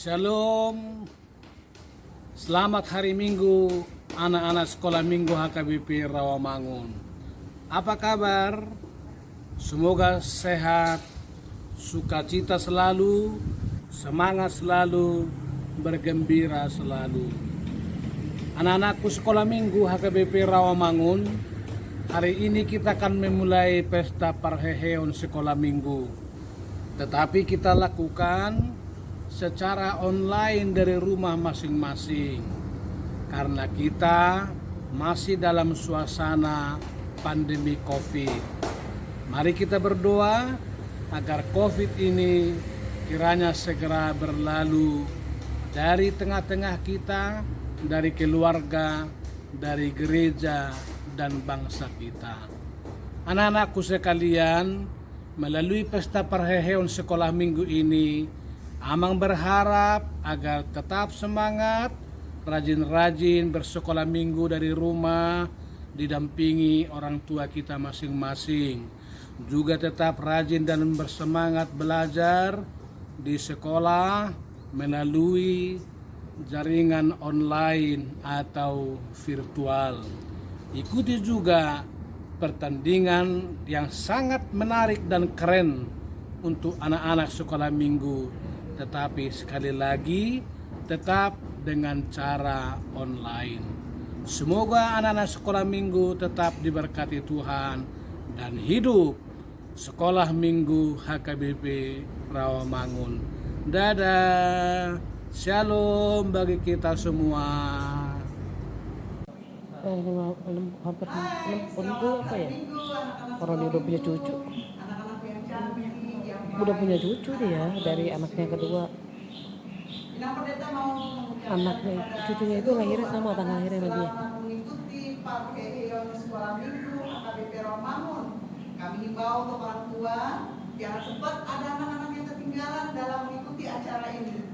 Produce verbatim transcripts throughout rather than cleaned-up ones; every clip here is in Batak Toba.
Shalom. Selamat hari Minggu, anak-anak Sekolah Minggu H K B P Rawamangun. Apa kabar? Semoga sehat, sukacita selalu, semangat selalu, bergembira selalu. Anak-anakku Sekolah Minggu H K B P Rawamangun, hari ini kita akan memulai pesta parheheon Sekolah Minggu. Tetapi kita lakukan secara online dari rumah masing-masing, karena kita masih dalam suasana pandemi covid. Mari kita berdoa agar covid ini kiranya segera berlalu dari tengah-tengah kita, dari keluarga, dari gereja, dan bangsa kita. Anak-anakku sekalian, melalui pesta parheheon Sekolah Minggu ini, Amang berharap agar tetap semangat, rajin-rajin bersekolah minggu dari rumah, didampingi orang tua kita masing-masing. Juga tetap rajin dan bersemangat belajar di sekolah melalui jaringan online atau virtual. Ikuti juga pertandingan yang sangat menarik dan keren untuk anak-anak Sekolah Minggu, tetapi sekali lagi, tetap dengan cara online. Semoga anak-anak Sekolah Minggu tetap diberkati Tuhan dan hidup Sekolah Minggu H K B P Rawamangun. Dadah. Shalom bagi kita semua. Eh, lima, enam, hampir enam, enam puluh apa ya? Orang dia udah punya cucu. Udah punya cucu dia dari anaknya kedua. Anaknya, cucunya itu lahirnya sama tanggal lahirnya sama dia. Selamat mengikuti parheheon Sekolah Minggu H K B P Rawamangun. Kami himbau untuk orang tua, jangan sempat ada anak-anak yang ketinggalan dalam mengikuti acara ini.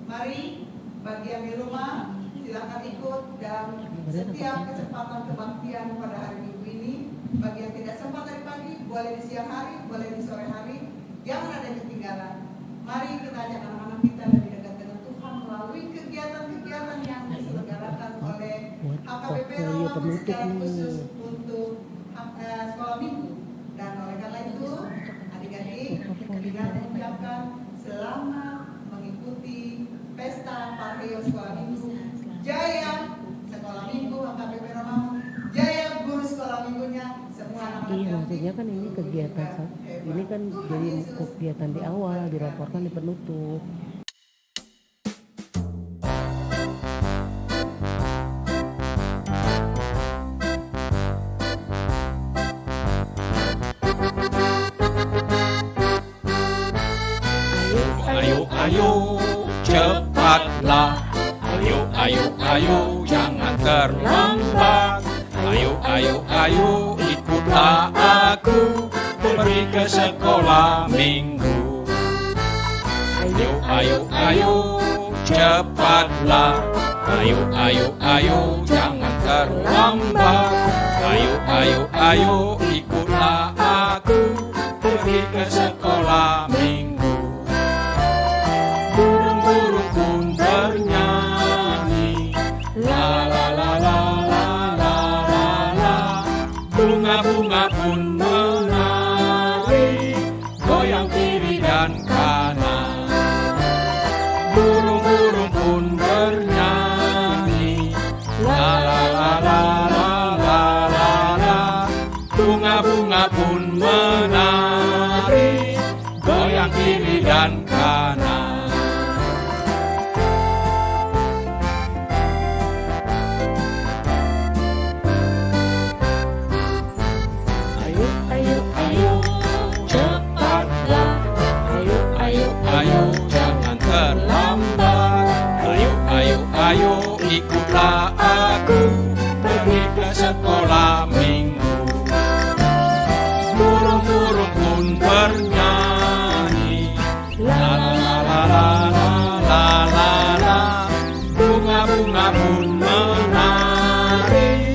Mari, bagi yang di rumah, silakan ikut dalam setiap kesempatan kebaktian pada hari Minggu ini. Bagi yang tidak sempat tadi pagi, boleh di siang hari, boleh di sore hari. Jangan ada yang ketinggalan. Mari kita ajak anak-anak kita lebih dekat dengan Tuhan melalui kegiatan-kegiatan yang diselenggarakan oleh H K B P Rawamangun secara khusus untuk, eh, Sekolah Minggu. Dan oleh karena itu, adik-adik, kita mengucapkan selamat mengikuti pesta parheheon Sekolah Minggu. Jaya Sekolah Minggu H K B P Rawamangun. Jaya guru Sekolah Minggunya. Iya, maksudnya kan ini kegiatan sa-, ini kan jadi kegiatan di awal, dilaporkan di penutup. Ayo, ayo, ayo, cepatlah. Ayo, ayo, ayo, jangan terlambat. Ayo, ayo, ayo, ikutlah aku pergi ke sekolah minggu. Ayo, ayo, ayo, cepatlah. Ayo, ayo, ayo, jangan terlambat. Ayo, ayo, ayo, ikutlah aku pergi ke sekolah minggu. Burung-burung pun bernyanyi, la la la la. Bunga-bunga pun menari, goyang kiri dan kanan. Burung-burung pun bernyanyi, la la la la. Bunga-bunga pun menari, goyang kiri dan kanan. Ayo, ayo, ayo, cepatlah. Ayo, ayo, ayo, jangan terlambat. Ayo, ayo, ayo, ikutlah aku pergi ke sekolah minggu. Burung-burung pun bernyanyi, la la la. Bunga-bunga pun menari,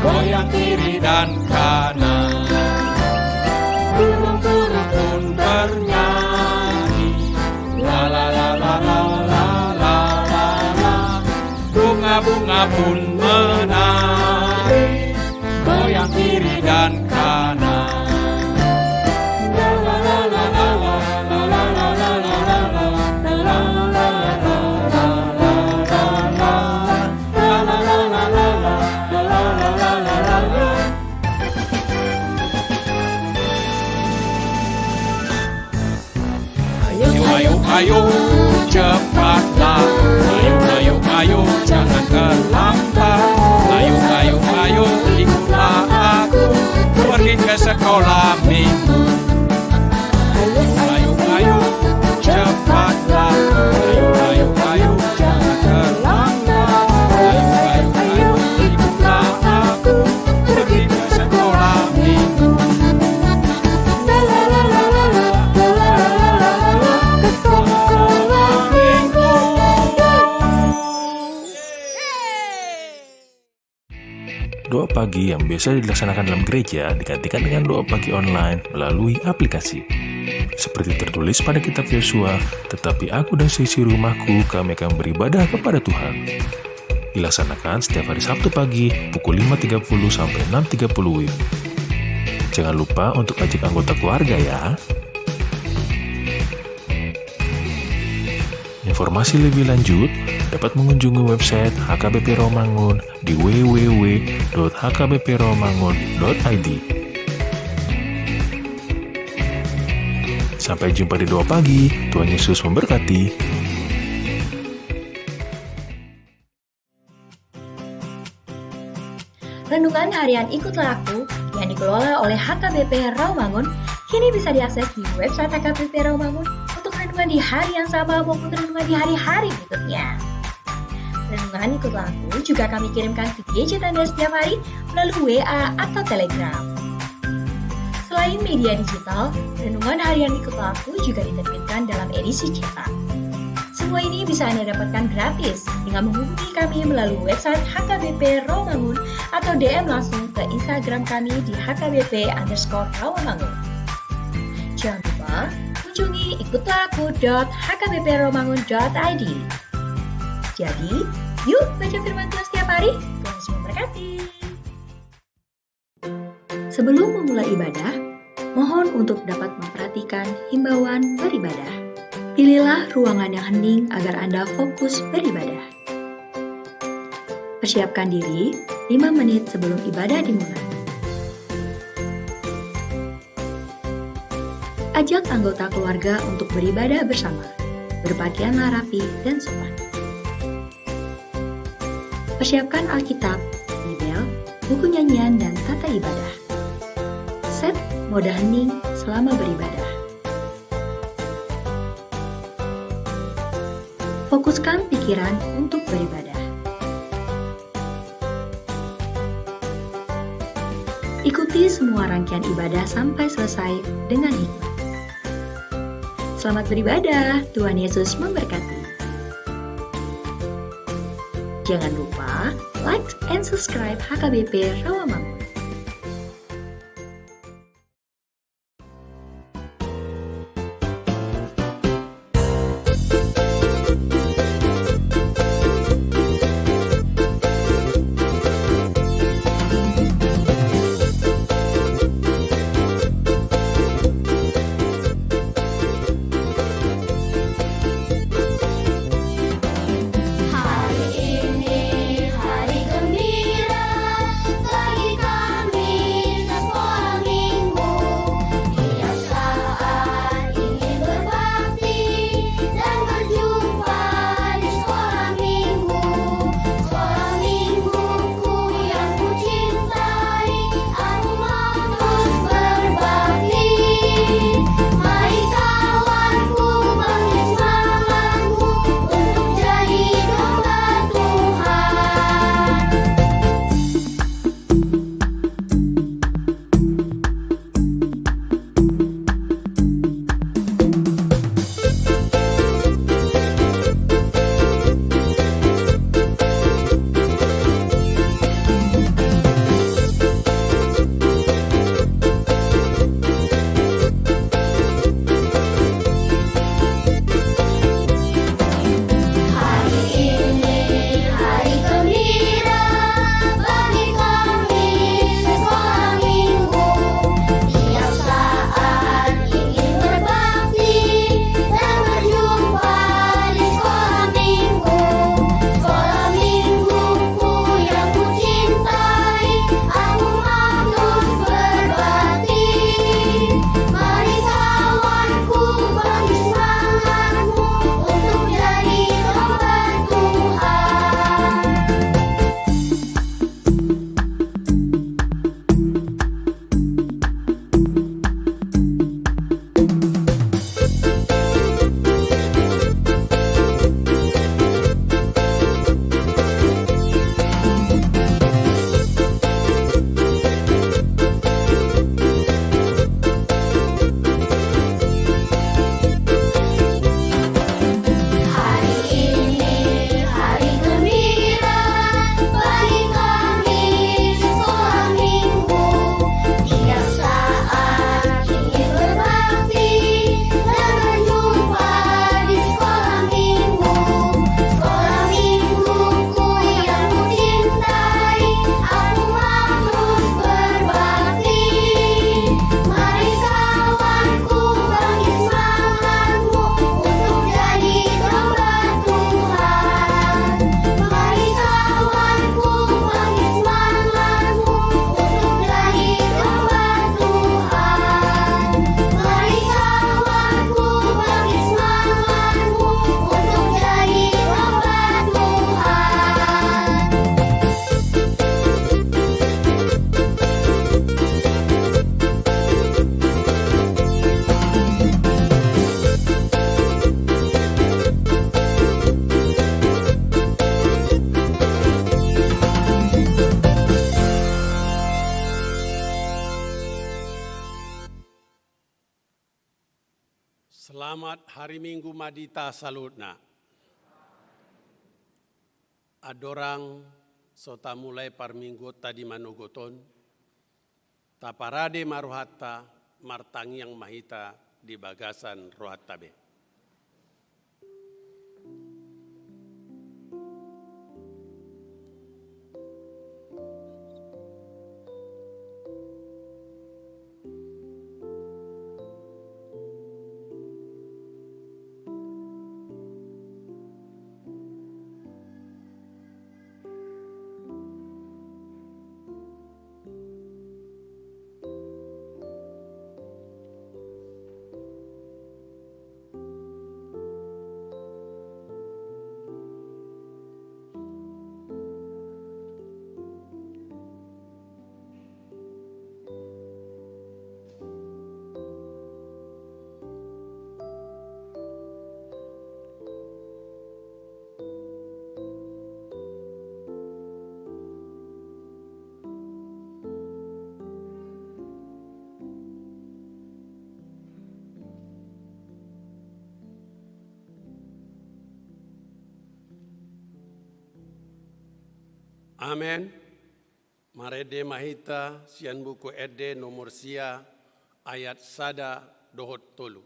goyang kiri dan kanan. Burung-burung pun bernyanyi, la la la. Pun menari, goyang kiri dan kanan. Ayo, ayo, ayo, cepatlah. Ayo, ayo, ayo, jangan terlambat. Ayo, ayo, ayo, ikutlah aku pergi ke sekolah minggu. Ayo, ayo, ayo, cepatlah. Ayo, ayo, ayo, jangan terlambat. Ayo, ayo, ayo, ikutlah aku pergi ke sekolah minggu. Doa pagi yang biasa dilaksanakan dalam gereja digantikan dengan doa pagi online melalui aplikasi. Seperti tertulis pada kitab Yosua, "Tetapi aku dan seisi rumahku, kami akan beribadah kepada Tuhan." Dilaksanakan setiap hari Sabtu pagi pukul lima tiga puluh sampai enam tiga puluh W I B. Jangan lupa untuk ajak anggota keluarga ya. Informasi lebih lanjut dapat mengunjungi website H K B P Rawamangun di w w w dot h k b p rawamangun dot i d. Sampai jumpa di Doa Pagi. Tuhan Yesus memberkati. Renungan Harian Ikutlah Aku yang dikelola oleh H K B P Rawamangun kini bisa diakses di website H K B P Rawamangun untuk renungan di hari yang sama maupun renungan di hari-hari berikutnya. Renungan Ikutlah Aku juga kami kirimkan ke gadget Anda setiap hari melalui W A atau Telegram. Selain media digital, Renungan Harian Ikutlah Aku juga diterbitkan dalam edisi cetak. Semua ini bisa Anda dapatkan gratis dengan menghubungi kami melalui website H K B P Rawamangun atau D M langsung ke Instagram kami di H K B P underscore Rawamangun. Jangan lupa kunjungi ikutlah aku dot h k b p rawamangun dot i d. Jadi, yuk baca firman Tuhan setiap hari. Tuhan Yesus memberkati. Sebelum memulai ibadah, mohon untuk dapat memperhatikan himbauan beribadah. Pilihlah ruangan yang hening agar Anda fokus beribadah. Persiapkan diri lima menit sebelum ibadah dimulai. Ajak anggota keluarga untuk beribadah bersama. Berpakaianlah rapi dan sopan. Persiapkan Alkitab, Bibel, buku nyanyian, dan tata ibadah. Set mode hening selama beribadah. Fokuskan pikiran untuk beribadah. Ikuti semua rangkaian ibadah sampai selesai dengan hikmat. Selamat beribadah, Tuhan Yesus memberkati. Jangan lupa like and subscribe H K B P Rawamangun. Hari ini hari gembira bagi Selamat hari Minggu ma di hita saluhutna. Andorang so tamulai parmingguonta di manogot on, taparade ma rohanta, martangiang ma hita di bagasan rohanta be. Amen. Marende ma hita sian Buku Ende nomor sia, ayat sada dohot tolu.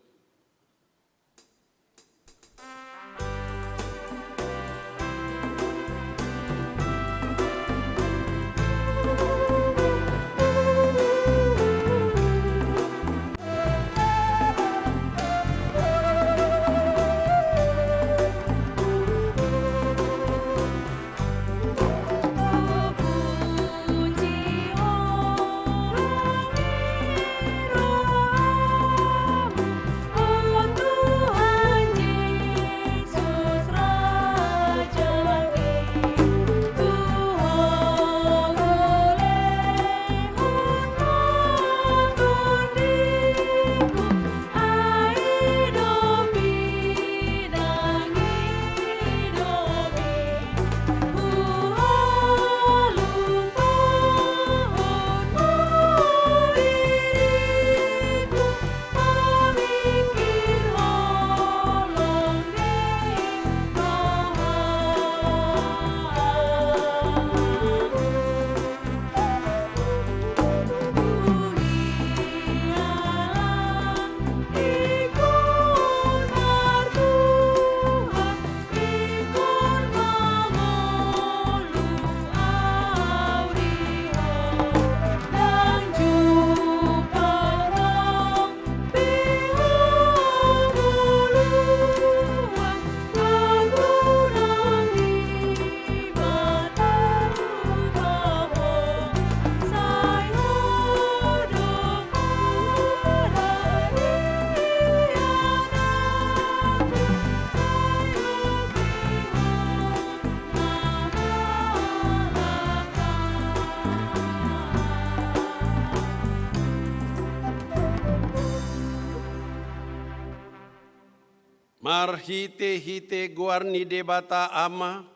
Marhitehite goar ni Debata Ama,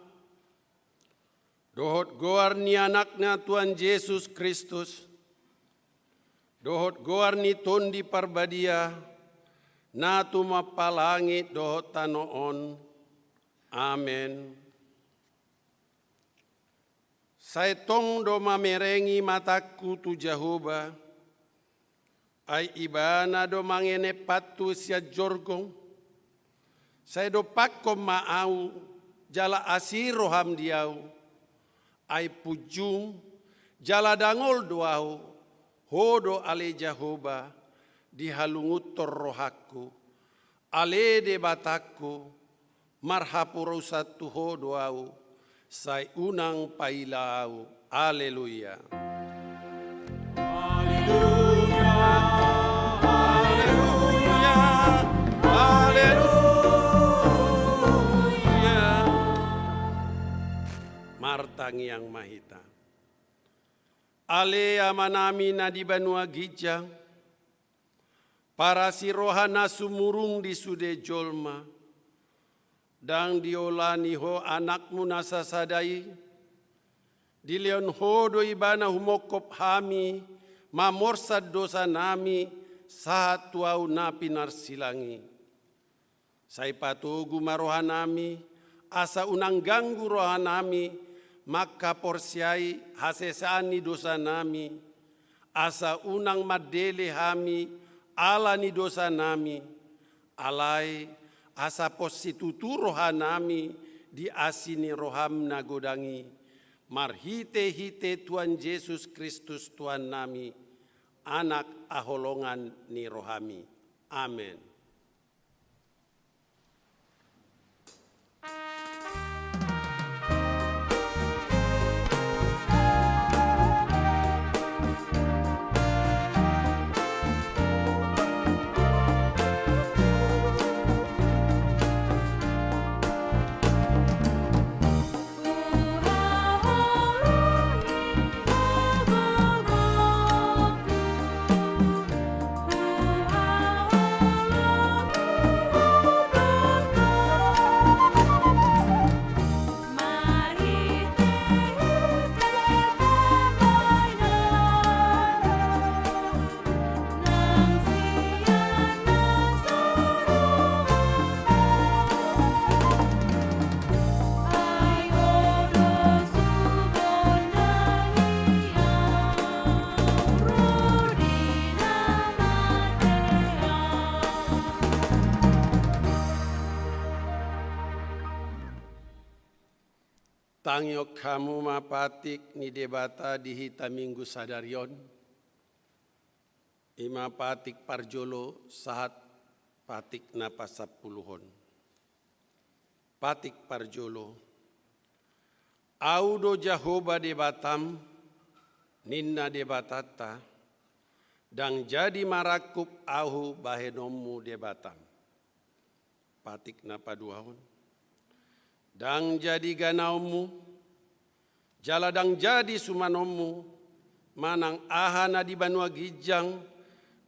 dohot goar ni Anakna Tuhan Jesus Kristus, dohot goar ni Tondi Parbadia, na tumompa langit dohot tano on. Amen. Sai tong do mamerengi matangku tu Jahowa, ai Ibana do mangenemhon hata sian jorgong. Sai dompakkon ma ahu, jala asi roham di ahu, ai punjung jala dangol do ahu, Ho do ale Jahowa, dihalungunhon rohangku. Ale Debatangku, marhaporusan tu Ho do ahu, sai unang paila ahu. Aleluya. Aleluya, aleluya, aleluya. Martangiang ma hita. Ale Amanami na di banua ginjang, parasi roha na sumurung di sude jolma, ndang diolani Ho Anakmu na sasada i, dilehon Ho do Ibana humongkop hami, mamorsan dosanami, sahat tu ahu na pinarsilang i. Sai patogu ma rohanami, asa unang ganggu rohanami mangkaporseai hasesaan ni dosanami, asa unang mandele hami ala ni dosanami, alai asa pos situtu rohanami di asi ni roham na godang i, marhitehite Tuhan Jesus Kristus Tuhannami, Anak haholongan ni rohami. Amen. Tangihon hamu ma patik ni Debata di hita Minggu sadari on. I ma patik parjolo sahat patik na pasampuluhon. Patik parjolo. Ahu do Jahowa Debatam, ninna Debatanta, ndang jadi marangkup ahu bahenonmu Debatam. Patik na paduahon. Ndang jadi ganaonmu, jala ndang jadi sumanonmu, manang aha na di banua ginjang,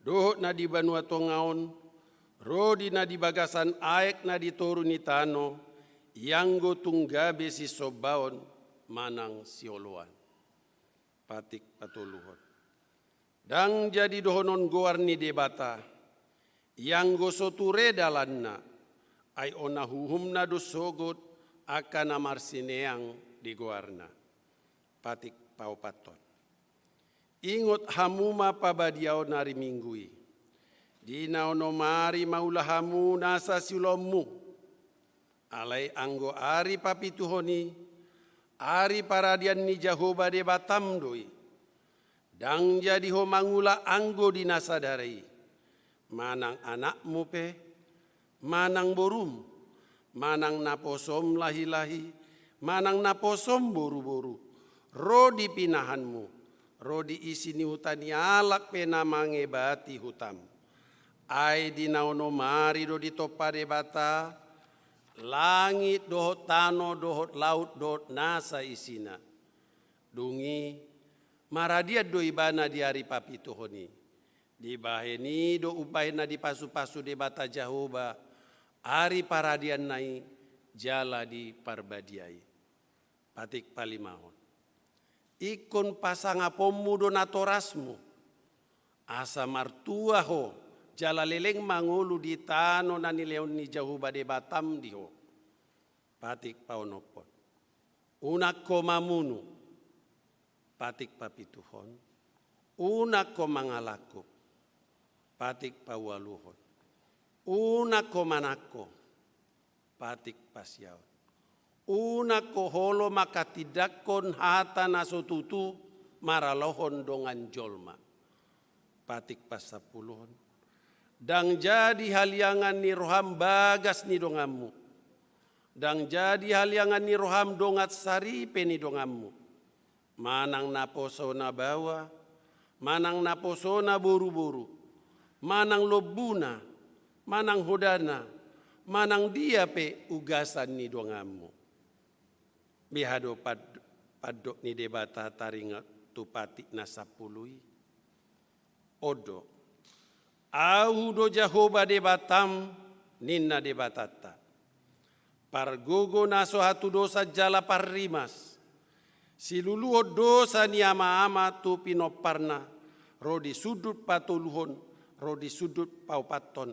dohot na di banua tonga on, ro di na di bagasan aek na di toru ni tano, ianggo tung gabe sisombaon manang sioloan. Patik patoluhon. Ndang jadi dohonon goar ni Debata, ianggo so ture dalanna, ai ona uhumna do sogot angka na marsineang di goarna. Patik paopathon. Ingot hamu ma pabadiaon ari Minggu i. Di na onom ari maula hamu nasa siulaonmu. Alai anggo ari papituhon i, ari paradian ni Jahowa Debatam do i. Ndang jadi ho mangula anggo di na sadari i, manang anakmu pe, manang borum, manang naposom lahilahi, manang naposom boruboru, ro di pinahanmu, ro di isi ni huta ni halak pe na mangebati hutam. Ai di na onom ari do ditompa Debata langit dohot tano dohot laut dohot nasa isina. Dung i maradian do ibana di ari papituhon i. Dibahen i do umbahen na dipasupasu Debata Jahowa ari paradianna i jala diparbadiai. Patik palimahon. Ingkon pasangaponmu do natorasmu, asa martua ho jala leleng mangolu di tano na nilehon ni Jahowa Debatam di ho. Patik paonomhon. Unang ho mamunu. Patik papituhon. Unang ho mangalangkup. Patik paualuhon. Unang ho manangko. Patik pasiaon. Unang ho olo manghatindanghon hata na so tutu maralohon dongan jolma. Patik pasampuluhon. Ndang jadi haliangan ni roham bagas ni donganmu. Ndang jadi haliangan ni roham dongan saripe ni donganmu. Manang naposona baoa, manang naposona boruboru, manang lombuna, manang hodana, manang dia pe ugasan ni donganmu. Beha do pad-, pandok ni Debata taringot tu patik na sampulu i? On do. Ahu do Jahowa Debatam, ninna Debatanta. Pargogo na so hatudosan jala parrimas. Siluluhon dosa ni amaama tu pinomparna, ro di sundut patoluhon, ro di sundut paopathon.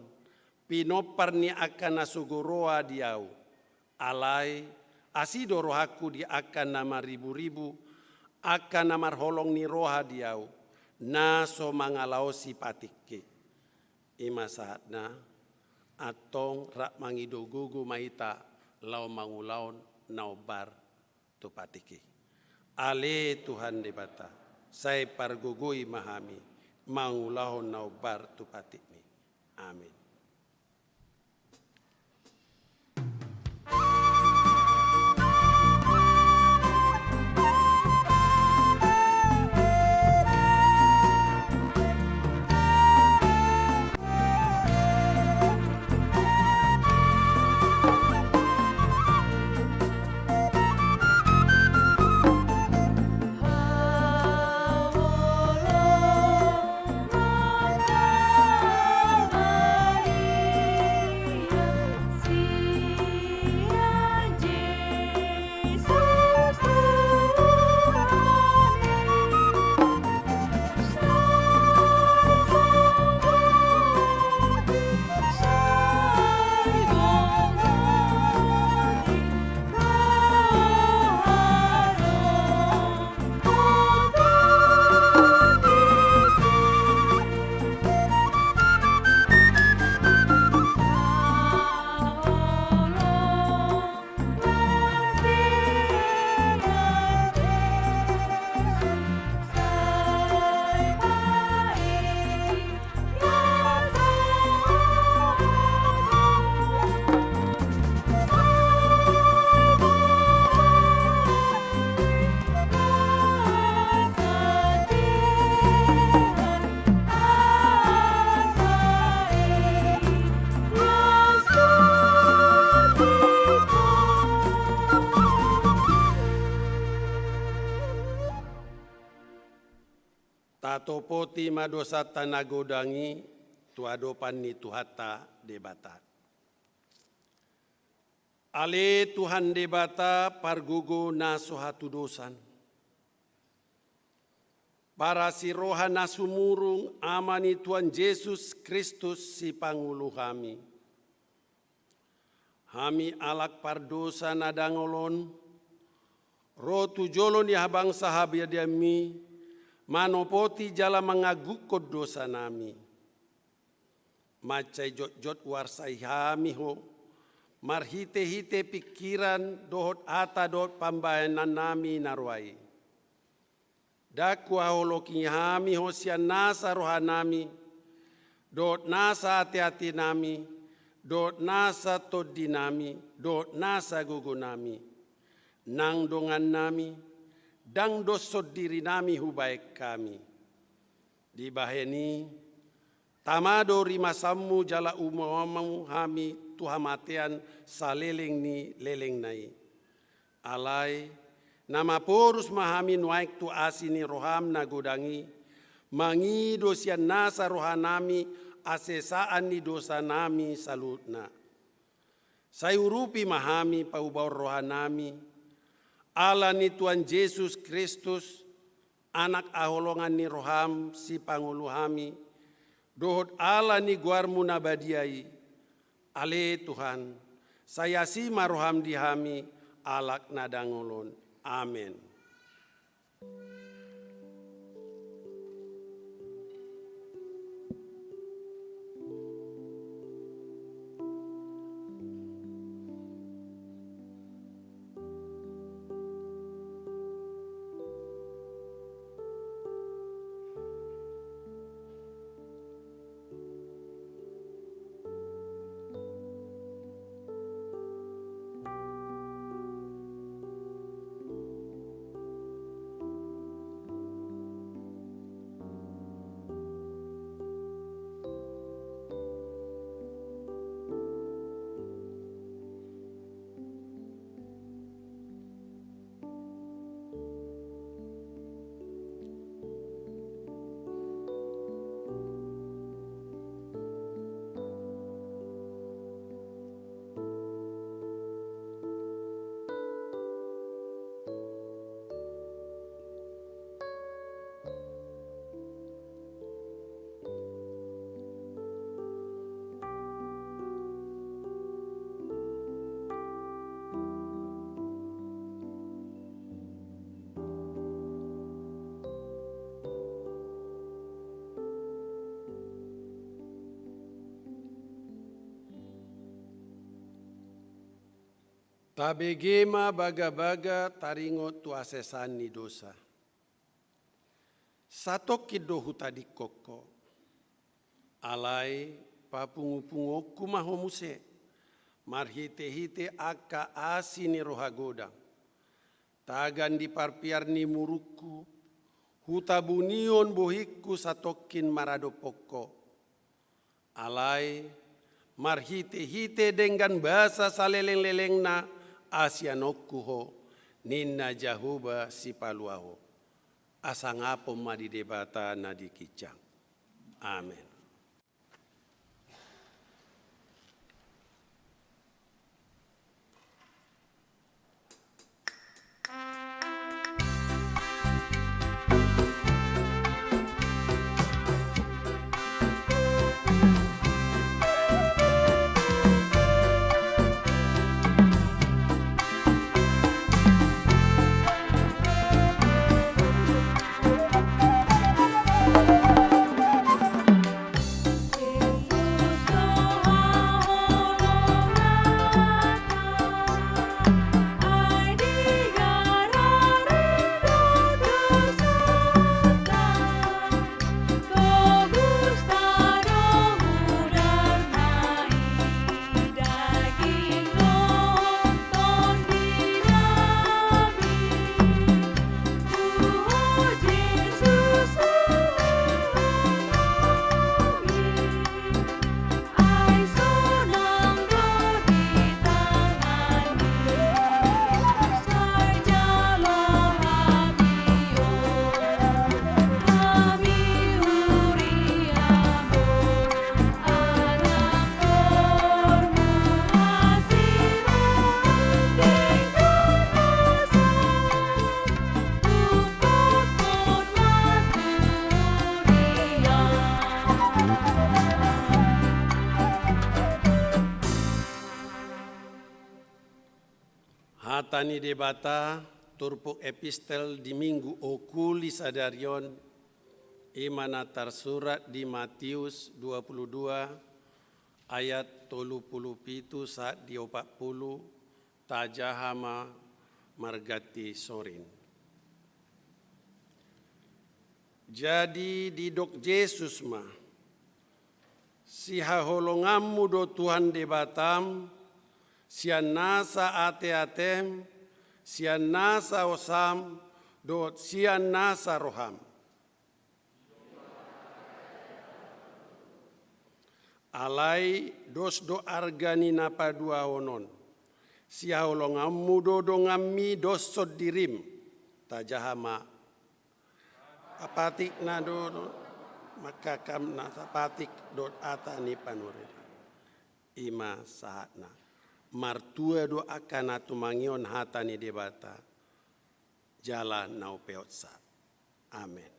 pinompar ni angka na sogo roha di ahu. Alai, asi do rohangku di angka na marriburibu, angka na marholong ni roha di ahu, na so mangalaosi patikki. I ma sahatna, antong rap mangido gogo ma hita laho mangulahon na hombar tu patikki. Ale Tuhan Debata, sai pargogoi ma hami mangulahon na hombar tu patikmi. Amin. Tatopoti ma dosanta na godang i tu adopan ni Tuhanta Debata. Ale Tuhan Debata, pargogo na so hatudosan, parasi roha na sumurung, Ama ni Tuhan Jesus Kristus, sipangolu hami. Hami halak pardosa na dangol on, ro tu jolo ni habangsa habadianmi, manopoti jala mangagukkon dosanami. Mansai jotjot huarsai hami Ho, marhitehite pingkiran dohot hata dohot pambahenannami na roa i. Ndang huhaholongi hami Ho sian nasa rohanami, dohot nasa ateatenami, dohot nasa tondinami, dohot nasa gogonami. Nang dongannami, ndang dos sondirinami hubahen hami. Dibahen i, tama do rimasanmu jala umamu hami tu hamatean saleleng ni lelengna i. Alai, na maporus ma hami nuaeng tu asi ni roham na godang i, mangido sian nasa rohanami hasesaan ni dosanami saluhutna. Sai urupi ma hami paubahon rohanami, ala ni Tuhan Jesus Kristus, Anak haholongan ni roham, sipangolu hami, dohot ala ni goarmu na badia i. Ale Tuhan, sai asi ma roham di hami, halak na dangol on. Amen. Tabege ma bagabaga taringot tu hasesaan ni dosa. Satongkin do hutadingkon ho. Alai papungupunguonku ma ho muse, marhitehite angka asi ni roha godang. Tagan di parpiar ni murungku, hutabunihon bohingku satongkin maradophon ho. Alai marhitehite denggan basa salelenglelengna asianonku ho, ninna Jahowa Sipalua ho. Hasangapon ma di Debata na di ginjang. Amen. Hata ni Debata, turpuk epistel di Minggu Okuli sadari on, i ma na tarsurat di Matius dua pulu dua ayat tolu pulu pitu sahat di opat pulu, tajaha ma marganti sorin. Jadi didok Jesus ma, sihaholonganmu do Tuhan Debatam, sian nasa ateatem, sian nasa hosam, dohot sian nasa roham. Alai dos do arga ni na paduahon on. Sihaholonganmu do donganmi doshon dirim. Tajaha ma. Apatik na do, do mangkakam na sapatik dohot hata ni panurirang. I ma sahatna. Martua do angka na tumangihon hata ni Debata jala na umpeopsa. Amen.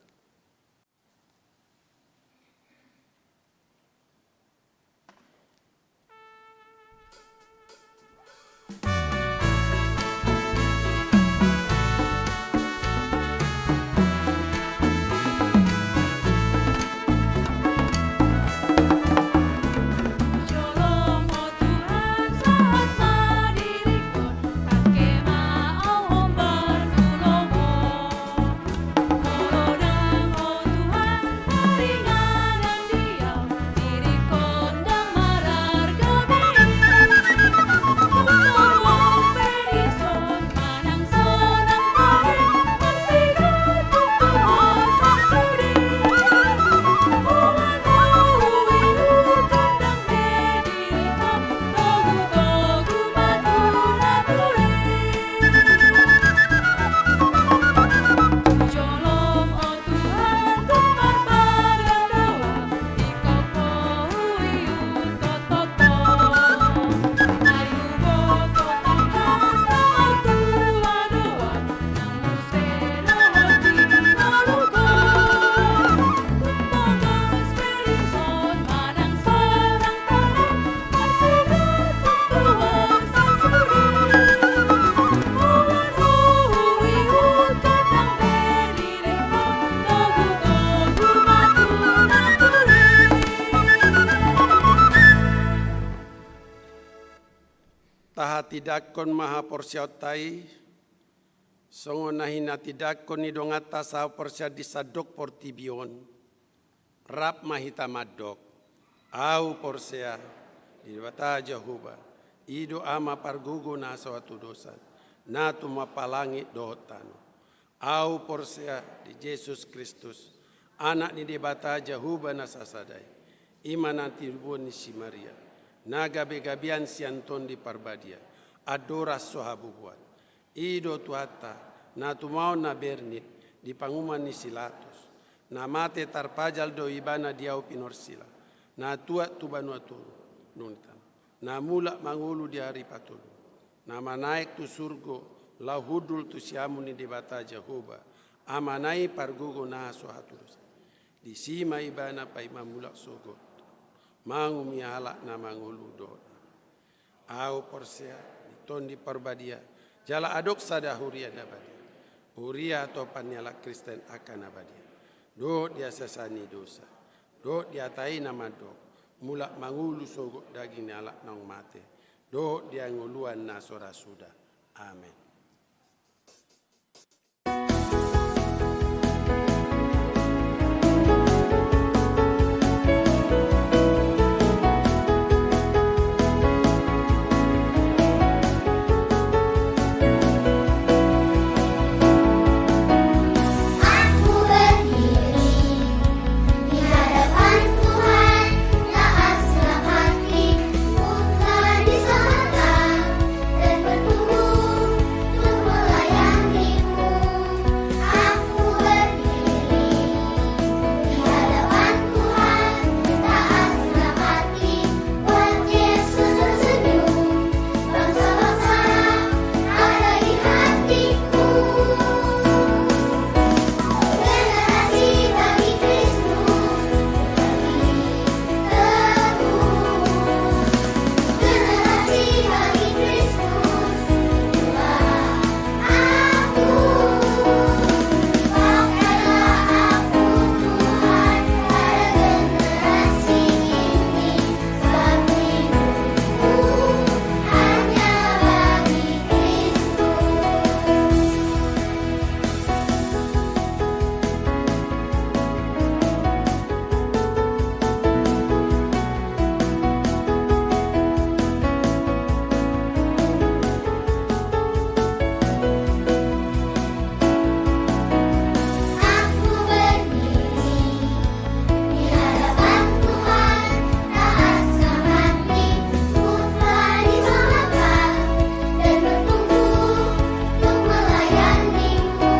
Tindanghon ma haporseaonta i, songon na hinatindangkon ni donganta sahaporseaon di sandok portibi on. Rap ma hita mandok: Ahu porsea di Debata Jahowa, i do Ama pargogo na so hatudosan, na tumompa langit dohot tano. Ahu porsea di Jesus Kristus, Anak ni Debata Jahowa na sasada i, i ma na tinobuan ni si Maria, na gabegabean sian Tondi Parbadia, andorang so habubuan. I do Tuhanta, na tumaon na bernit di panguhuman ni si Pilatus, na mate tarpajal do Ibana di ahu pinorsila, na tuat tu banua toru, dung i tano, na mulak mangolu di ari patolu, na manaek tu surgo laho hundul tu siamun ni Debata Jahowa, Amana i pargogo na so hatudosan. Disi ma Ibana paima mulak sogot manguhumi halak na mangolu dohot na Ahu porsea di Tondi Parbadia, jala adong sada huria na badia, huria hatopan ni halak Kristen angka na badia, dohot di hasesaan ni dosa, dohot di hata i na mandok mulak mangolu sogot daging ni halak naung mate, dohot di hangoluan na so ra suda. Amen. Aku berdiri di hadapan Tuhan, taat senang hati, ku telah diselamatkan dan bertumbuh untuk melayani-Mu. Aku berdiri di hadapan Tuhan, taat senang hati, buat Yesus tersenyum, bangsa-bangsa ada di hatiku. Generasi bagi Kristus, generasi bagi Kristus, itulah aku. Pakailah aku, Tuhan, pada generasi ini. Aku berdiri di hadapan Tuhan, taat senang hati, ku telah diselamatkan dan bertumbuh untuk melayani-Mu.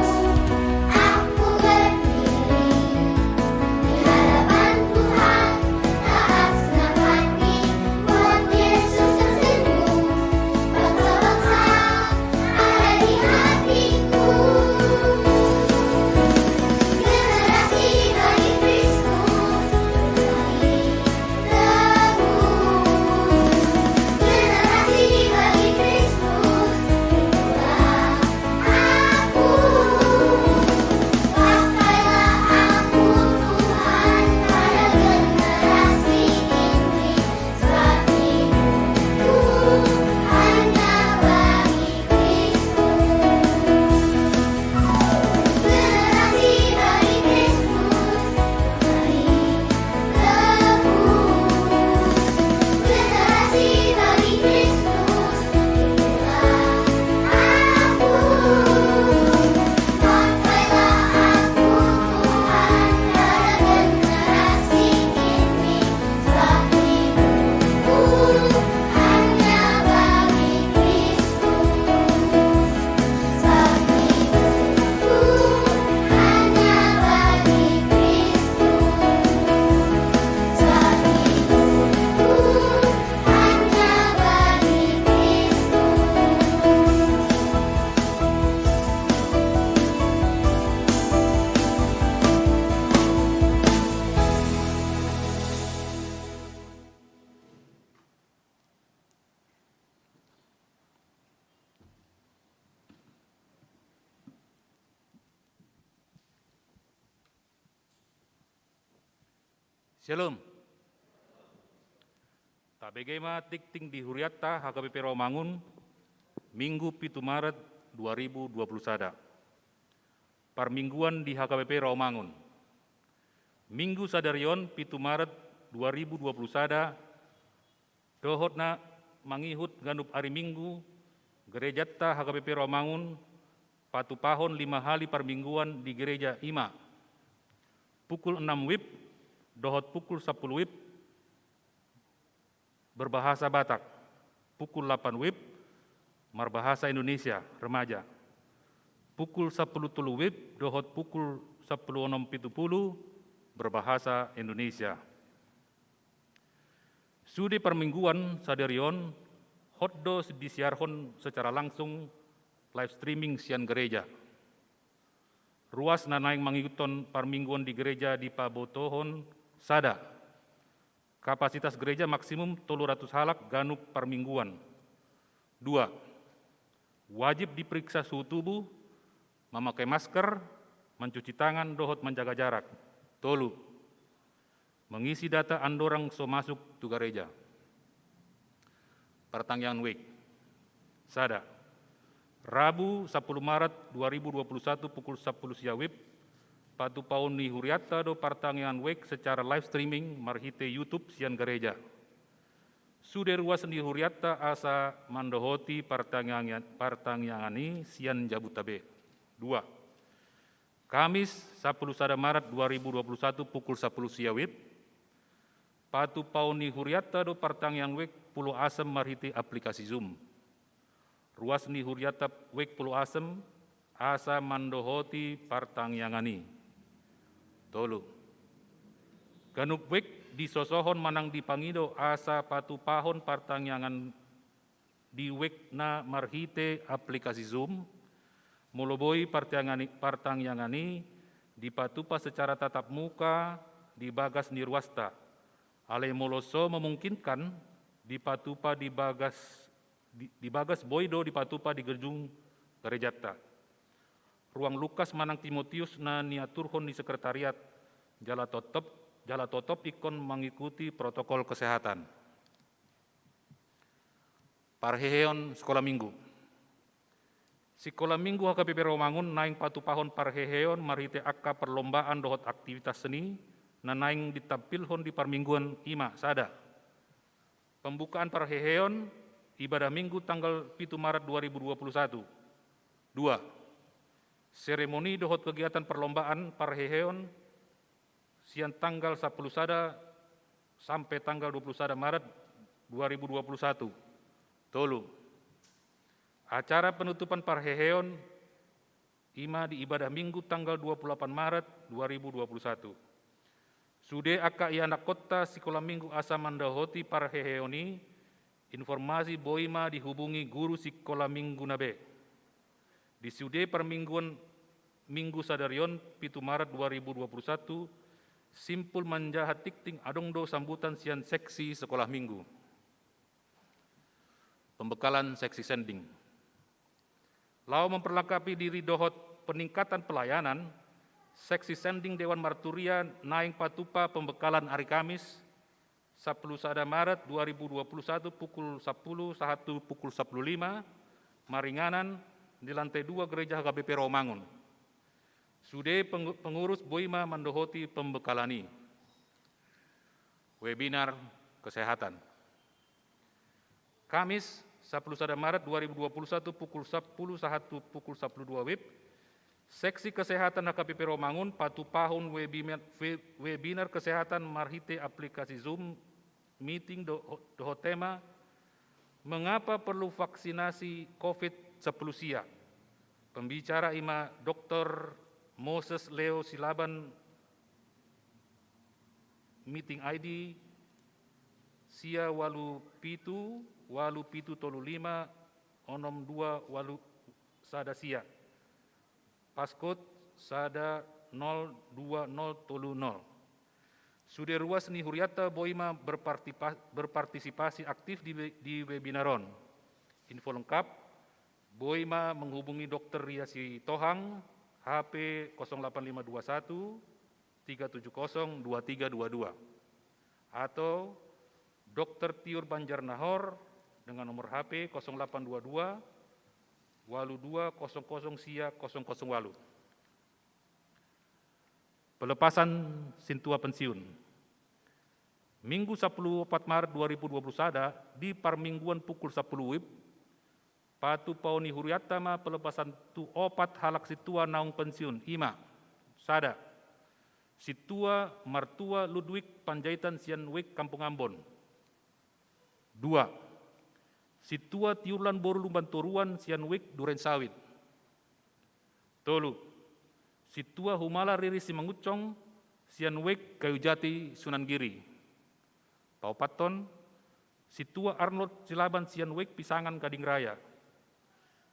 Aku berdiri di hadapan Tuhan, taat senang hati, buat Yesus tersenyum, bangsa-bangsa ada di hatiku. Generasi bagi Kristus, generasi bagi Kristus, itulah aku. Pakailah aku, Tuhan, pada generasi ini. Syalom. Tabege ma tingting di hurianta H K B P Rawamangun, Minggu pitu Maret dua ribu dua puluh sada. Parmingguan di H K B P Rawamangun. Minggu sadari on, pitu Maret dua ribu dua puluh sada, dohot na mangihut ganup ari Minggu, gerejanta H K B P Rawamangun patupahon lima hali parmingguan di gereja, i ma: pukul enam wib dohot pukul sapuluh wib berbahasa Batak, pukul lapan wib marbahasa Indonesia, remaja, pukul sapuluh tolu wib dohot pukul sapuluh onom pitu pulu berbahasa Indonesia. Sude parmingguan sadari on, hot do disiarhon secara langsung, live streaming, sian gereja. Ruas na naeng mangihuthon parmingguan di gereja dipabotohon sada. Kapasitas gereja maksimum tolu ratus halak ganup parmingguan. Dua, wajib diperiksa suhu tubuh, mamakai masker, mancuci tangan, dohot manjaga jarak. Tolu, mengisi data andorang so masuk tu gareja. Partangiangan wijk. Sada, Rabu sapuluh Maret dua ribu dua puluh satu pukul sapuluh sia wib, patupaon ni hurianta do partangiangan wijk secara live streaming marhite YouTube sian gareja. Sude ruas ni hurianta asa mandohoti partangiangan, partangiangan i sian jabuta be. Dua, Kamis sapuluh sada Maret dua ribu dua puluh satu pukul sapuluh sia wib, patupaon ni hurianta do partangiangan wijk Pulo Asem marhite aplikasi Zoom. Ruas ni hurianta wijk Pulo Asem asa mandohoti partangiangan i. Tolu, ganup wijk disosohon manang dipangido asa patupahon partangiangan di wijk na marhite aplikasi Zoom. Molo boi partangiangan i, partangiangan i dipatupa secara tatap muka di bagas ni ruasta. Alai molo so memungkinkan, dipatupa di bagas, di, di bagas boi do dipatupa di gedung garejanta. Ruang Lukas manang Timotius na niaturhon ni sekretariat, jala totop, jala totop ingkon mangikuti protokol kesehatan. Parheheon sikola Minggu. Sikola Minggu H K B P Rawamangun naeng patupahon parheheon marhite angka parlombaan dohot aktivitas seni na naeng ditampilhon di parmingguan, i ma: sada, pembukaan parheheon ibadah Minggu tanggal pitu Maret dua ribu dua puluh satu. Dua, seremoni dohot kegiatan parlombaan parheheon sian tanggal sapuluh sada sampe tanggal dua puluh sada Maret dua ribu dua puluh satu. Tolu, acara penutupan parheheon, i ma di ibadah Minggu tanggal dua puluh lapan Maret dua ribu dua puluh satu. Sude angka ianakhonta sikola Minggu asa mandohoti parheheon i, informasi boi ma dihubungi guru sikola Minggu na be. Di sude parmingguan Minggu sadari on, pitu Maret dua ribu dua puluh satu, simpul manjaha tingting adong do sambutan sian seksi sikola Minggu. Pembekalan seksi sending. Laho memperlengkapi diri dohot peningkatan pelayanan, seksi sending Dewan Marturia naeng patupa pembekalan ari Kamis, sapuluh sada Maret dua ribu dua puluh satu, pukul sapuluh sahat tu pukul sapuluh lima, maringanan di lantai dua Gereja H K B P Rawamangun. Sude peng-, pengurus boi ma mandohoti pembekalan i. Webinar kesehatan. Kamis, sapuluh sada Maret dua ribu dua puluh satu, pukul sapuluh sahat tu pukul sapuluh dua wib, seksi kesehatan H K B P Rawamangun patupahon webime-, we-, webinar kesehatan marhite aplikasi Zoom meeting do-, dohot tema, mengapa perlu vaksinasi covid sapuluh sia? Pembicara i ma Doktor Moses Leo Silaban, meeting I D sia ualu pitu, ualu pitu tolu lima, onom dua ualu sada sia. Passcode sada nol dua nol tolu nol. Sude ruas ni hurianta boi ma berpartipa-, berpartisipasi aktif di we-, di webinar on. Info lengkap, boi ma menghubungi Dokter Ria Sitohang, H P kosong delapan lima dua satu, tiga tujuh kosong dua tiga dua dua. Atau Dokter Tiur Banjarnahor dengan nomor H P kosong delapan dua dua, walu dua kosong kosong sia kosong kosong walu. Pelepasan sintua pensiun. Minggu sampulu opat Maret dua ribu dua puluh sada, di parmingguan pukul sampulu WIB, patupaon ni hurianta ma pelepasan tu opat halak sintua naung pensiun, i ma: sada, sintua martua Ludwig Panjaitan sian WIB Kampung Ambon. Dua, sintua Tiurlan boru Lumbantoruan sian WIB Durensawit. Tolu, sintua Humala Riri Simangunsong sian WIB Kayujati Sunan Giri. Paopathon, sintua Arnold Silaban sian WIB Pisangan Gading Raya.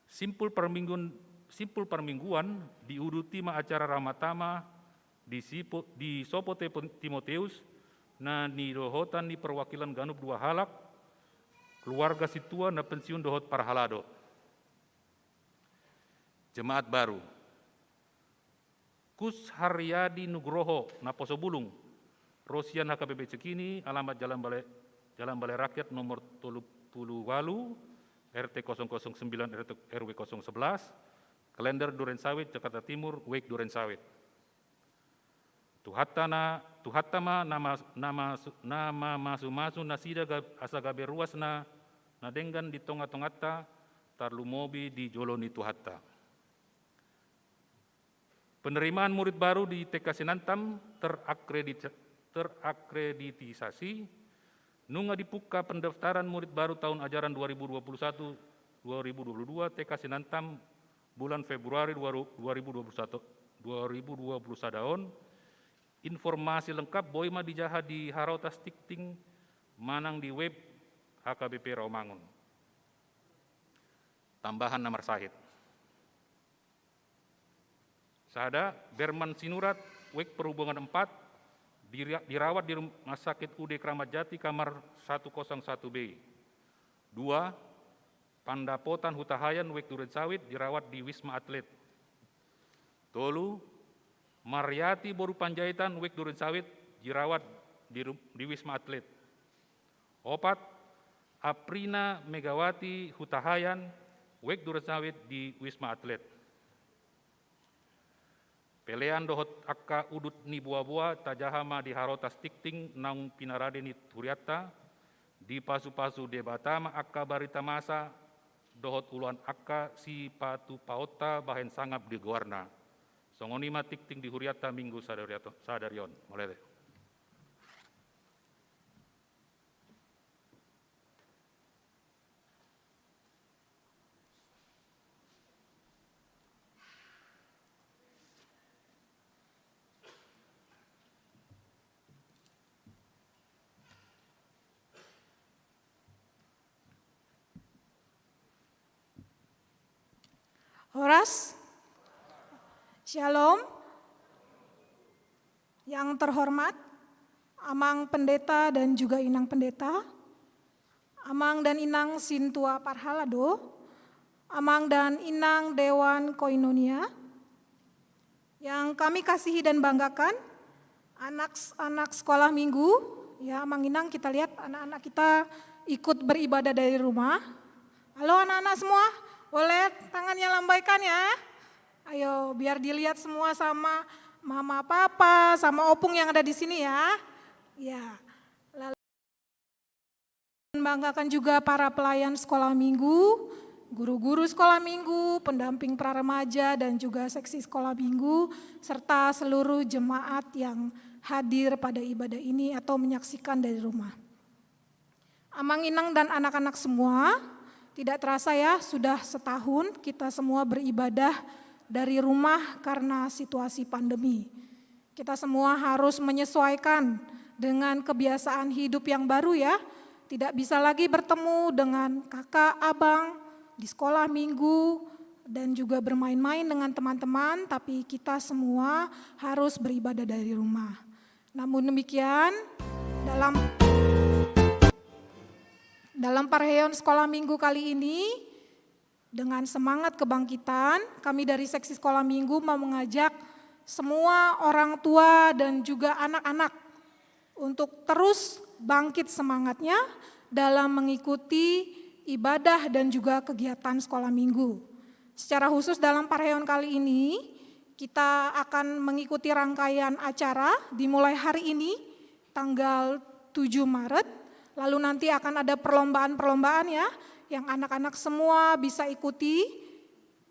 Simpul parmingguan, simpul parmingguan diuduti ma acara Ramadhan di Sipo-, di Sopo Te-, Timoteus, na nidohotan ni perwakilan ganup dua halak, keluarga sintua na pensiun dohot parhalado. Jemaat baru. Kus Haryadi Nugroho, Naposo Bulung, ro sian H K B P Cikini, alamat Jalan Balai, Jalan Balai Rakyat nomor tolu puluh walu, R T kosong kosong sembilan, R W kosong sebelas, Klender Durensawit, Jakarta Timur, WIB Durensawit. Tuhanta na, Tuhanta ma na mas-, na mas-, na mamasumasu nasida ga-, asa gabe ruas na, na denggan di tongatonganta, tarlumobi di jolo ni Tuhanta. Penerimaan murid baru di T K Sinantam terakredit-, terakkreditisasi. Nunga dibuka pendaftaran murid baru tahun ajaran dua ribu dua puluh satu dua ribu dua puluh dua T K Sinantam bulan Februari dua ribu dua puluh satu, dua ribu dua puluh sada on. Informasi lengkap boi ma dijaha di harotas tingting manang di web H K B P Rawamangun. Tambahan na marsahit. Sada, Berman Sinurat, WIB Perhubungan empat, dira-, dirawat di Rumah Sakit U D Kramat Jati, kamar satu kosong satu B. Dua, Pandapotan Hutahaean, WIB Durensawit, dirawat di Wisma Atlet. Tolu, Mariati boru Panjaitan, WIB Durensawit, dirawat di ru-, di Wisma Atlet. Opat, Aprina Megawati Hutahaean, WIB Durensawit, di Wisma Atlet. Pelean dohot angka udut ni boaboa tajaha ma di harotas tingting naung pinarade ni hurianta, dipasupasu Debata ma angka barita masa dohot ulaon angka sipatupaonta bahen sangap di goarna. Songon i ma tingting di hurianta minggu sadari ato-, sadari on. Mauliate. Horas. Shalom. Yang terhormat Amang Pendeta dan juga Inang Pendeta, Amang dan Inang Sintua Parhalado, Amang dan Inang Dewan Koinonia, yang kami kasihi dan banggakan, anak-anak sekolah minggu, ya, Amang Inang, kita lihat anak-anak kita ikut beribadah dari rumah. Halo anak-anak semua, boleh tangannya lambaikan ya. Ayo, biar dilihat semua sama mama, papa, sama opung yang ada di sini ya. Ya. Lalu membanggakan juga para pelayan sekolah minggu, guru-guru sekolah minggu, pendamping pra remaja, dan juga seksi sekolah minggu, serta seluruh jemaat yang hadir pada ibadah ini atau menyaksikan dari rumah. Amang Inang dan anak-anak semua, tidak terasa ya, sudah setahun kita semua beribadah dari rumah karena situasi pandemi. Kita semua harus menyesuaikan dengan kebiasaan hidup yang baru ya. Tidak bisa lagi bertemu dengan kakak, abang di sekolah minggu dan juga bermain-main dengan teman-teman, tapi kita semua harus beribadah dari rumah. Namun demikian, dalam, dalam parheon sekolah minggu kali ini, dengan semangat kebangkitan, kami dari Seksi Sekolah Minggu mau mengajak semua orang tua dan juga anak-anak untuk terus bangkit semangatnya dalam mengikuti ibadah dan juga kegiatan sekolah minggu. Secara khusus dalam parheon kali ini, kita akan mengikuti rangkaian acara dimulai hari ini, tanggal tujuh Maret, lalu nanti akan ada perlombaan-perlombaan ya, yang anak-anak semua bisa ikuti,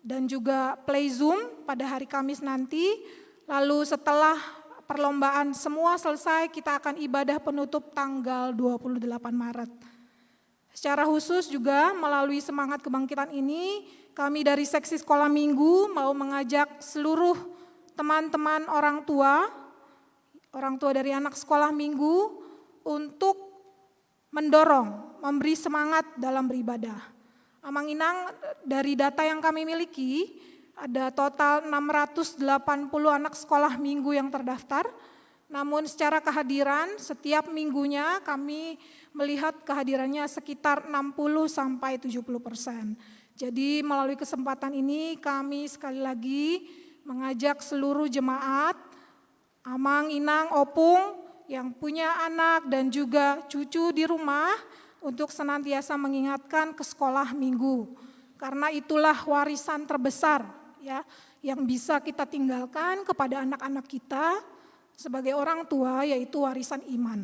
dan juga play Zoom pada hari Kamis nanti. Lalu setelah perlombaan semua selesai, kita akan ibadah penutup tanggal dua puluh delapan Maret. Secara khusus juga melalui semangat kebangkitan ini, kami dari Seksi Sekolah Minggu mau mengajak seluruh teman-teman orang tua, orang tua dari anak sekolah minggu untuk mendorong, memberi semangat dalam beribadah. Amang Inang, dari data yang kami miliki, ada total enam ratus delapan puluh anak sekolah minggu yang terdaftar. Namun secara kehadiran, setiap minggunya kami melihat kehadirannya sekitar enam puluh sampai tujuh puluh persen. Jadi melalui kesempatan ini kami sekali lagi mengajak seluruh jemaat, amang, inang, opung yang punya anak dan juga cucu di rumah untuk senantiasa mengingatkan ke sekolah minggu. Karena itulah warisan terbesar ya yang bisa kita tinggalkan kepada anak-anak kita sebagai orang tua, yaitu warisan iman.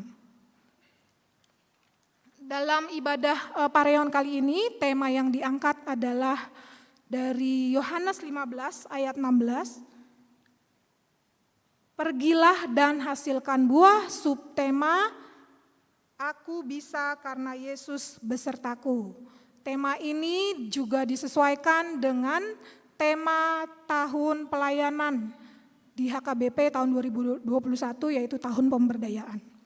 Dalam ibadah, eh, parheon kali ini, tema yang diangkat adalah dari Yohanes lima belas ayat enam belas. Pergilah dan hasilkan buah, subtema, "Aku bisa karena Yesus besertaku." Tema ini juga disesuaikan dengan tema tahun pelayanan di H K B P tahun dua ribu dua puluh satu, yaitu tahun pemberdayaan.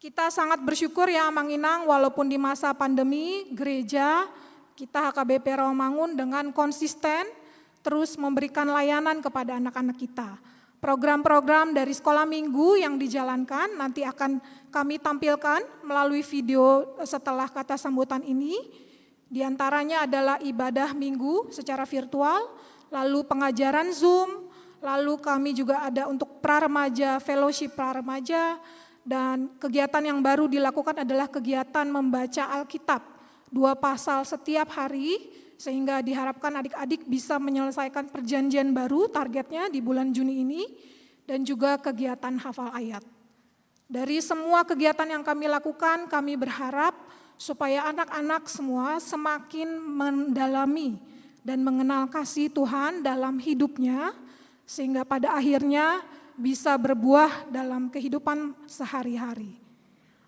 Kita sangat bersyukur ya, amang, inang, walaupun di masa pandemi, gereja kita H K B P Rawamangun dengan konsisten terus memberikan layanan kepada anak-anak kita. Program-program dari sekolah minggu yang dijalankan nanti akan kami tampilkan melalui video setelah kata sambutan ini. Di antaranya adalah ibadah minggu secara virtual, lalu pengajaran Zoom, lalu kami juga ada untuk pra remaja, fellowship pra remaja, dan kegiatan yang baru dilakukan adalah kegiatan membaca Alkitab dua pasal setiap hari, sehingga diharapkan adik-adik bisa menyelesaikan perjanjian baru, targetnya di bulan Juni ini, dan juga kegiatan hafal ayat. Dari semua kegiatan yang kami lakukan, kami berharap supaya anak-anak semua semakin mendalami dan mengenal kasih Tuhan dalam hidupnya, sehingga pada akhirnya bisa berbuah dalam kehidupan sehari-hari.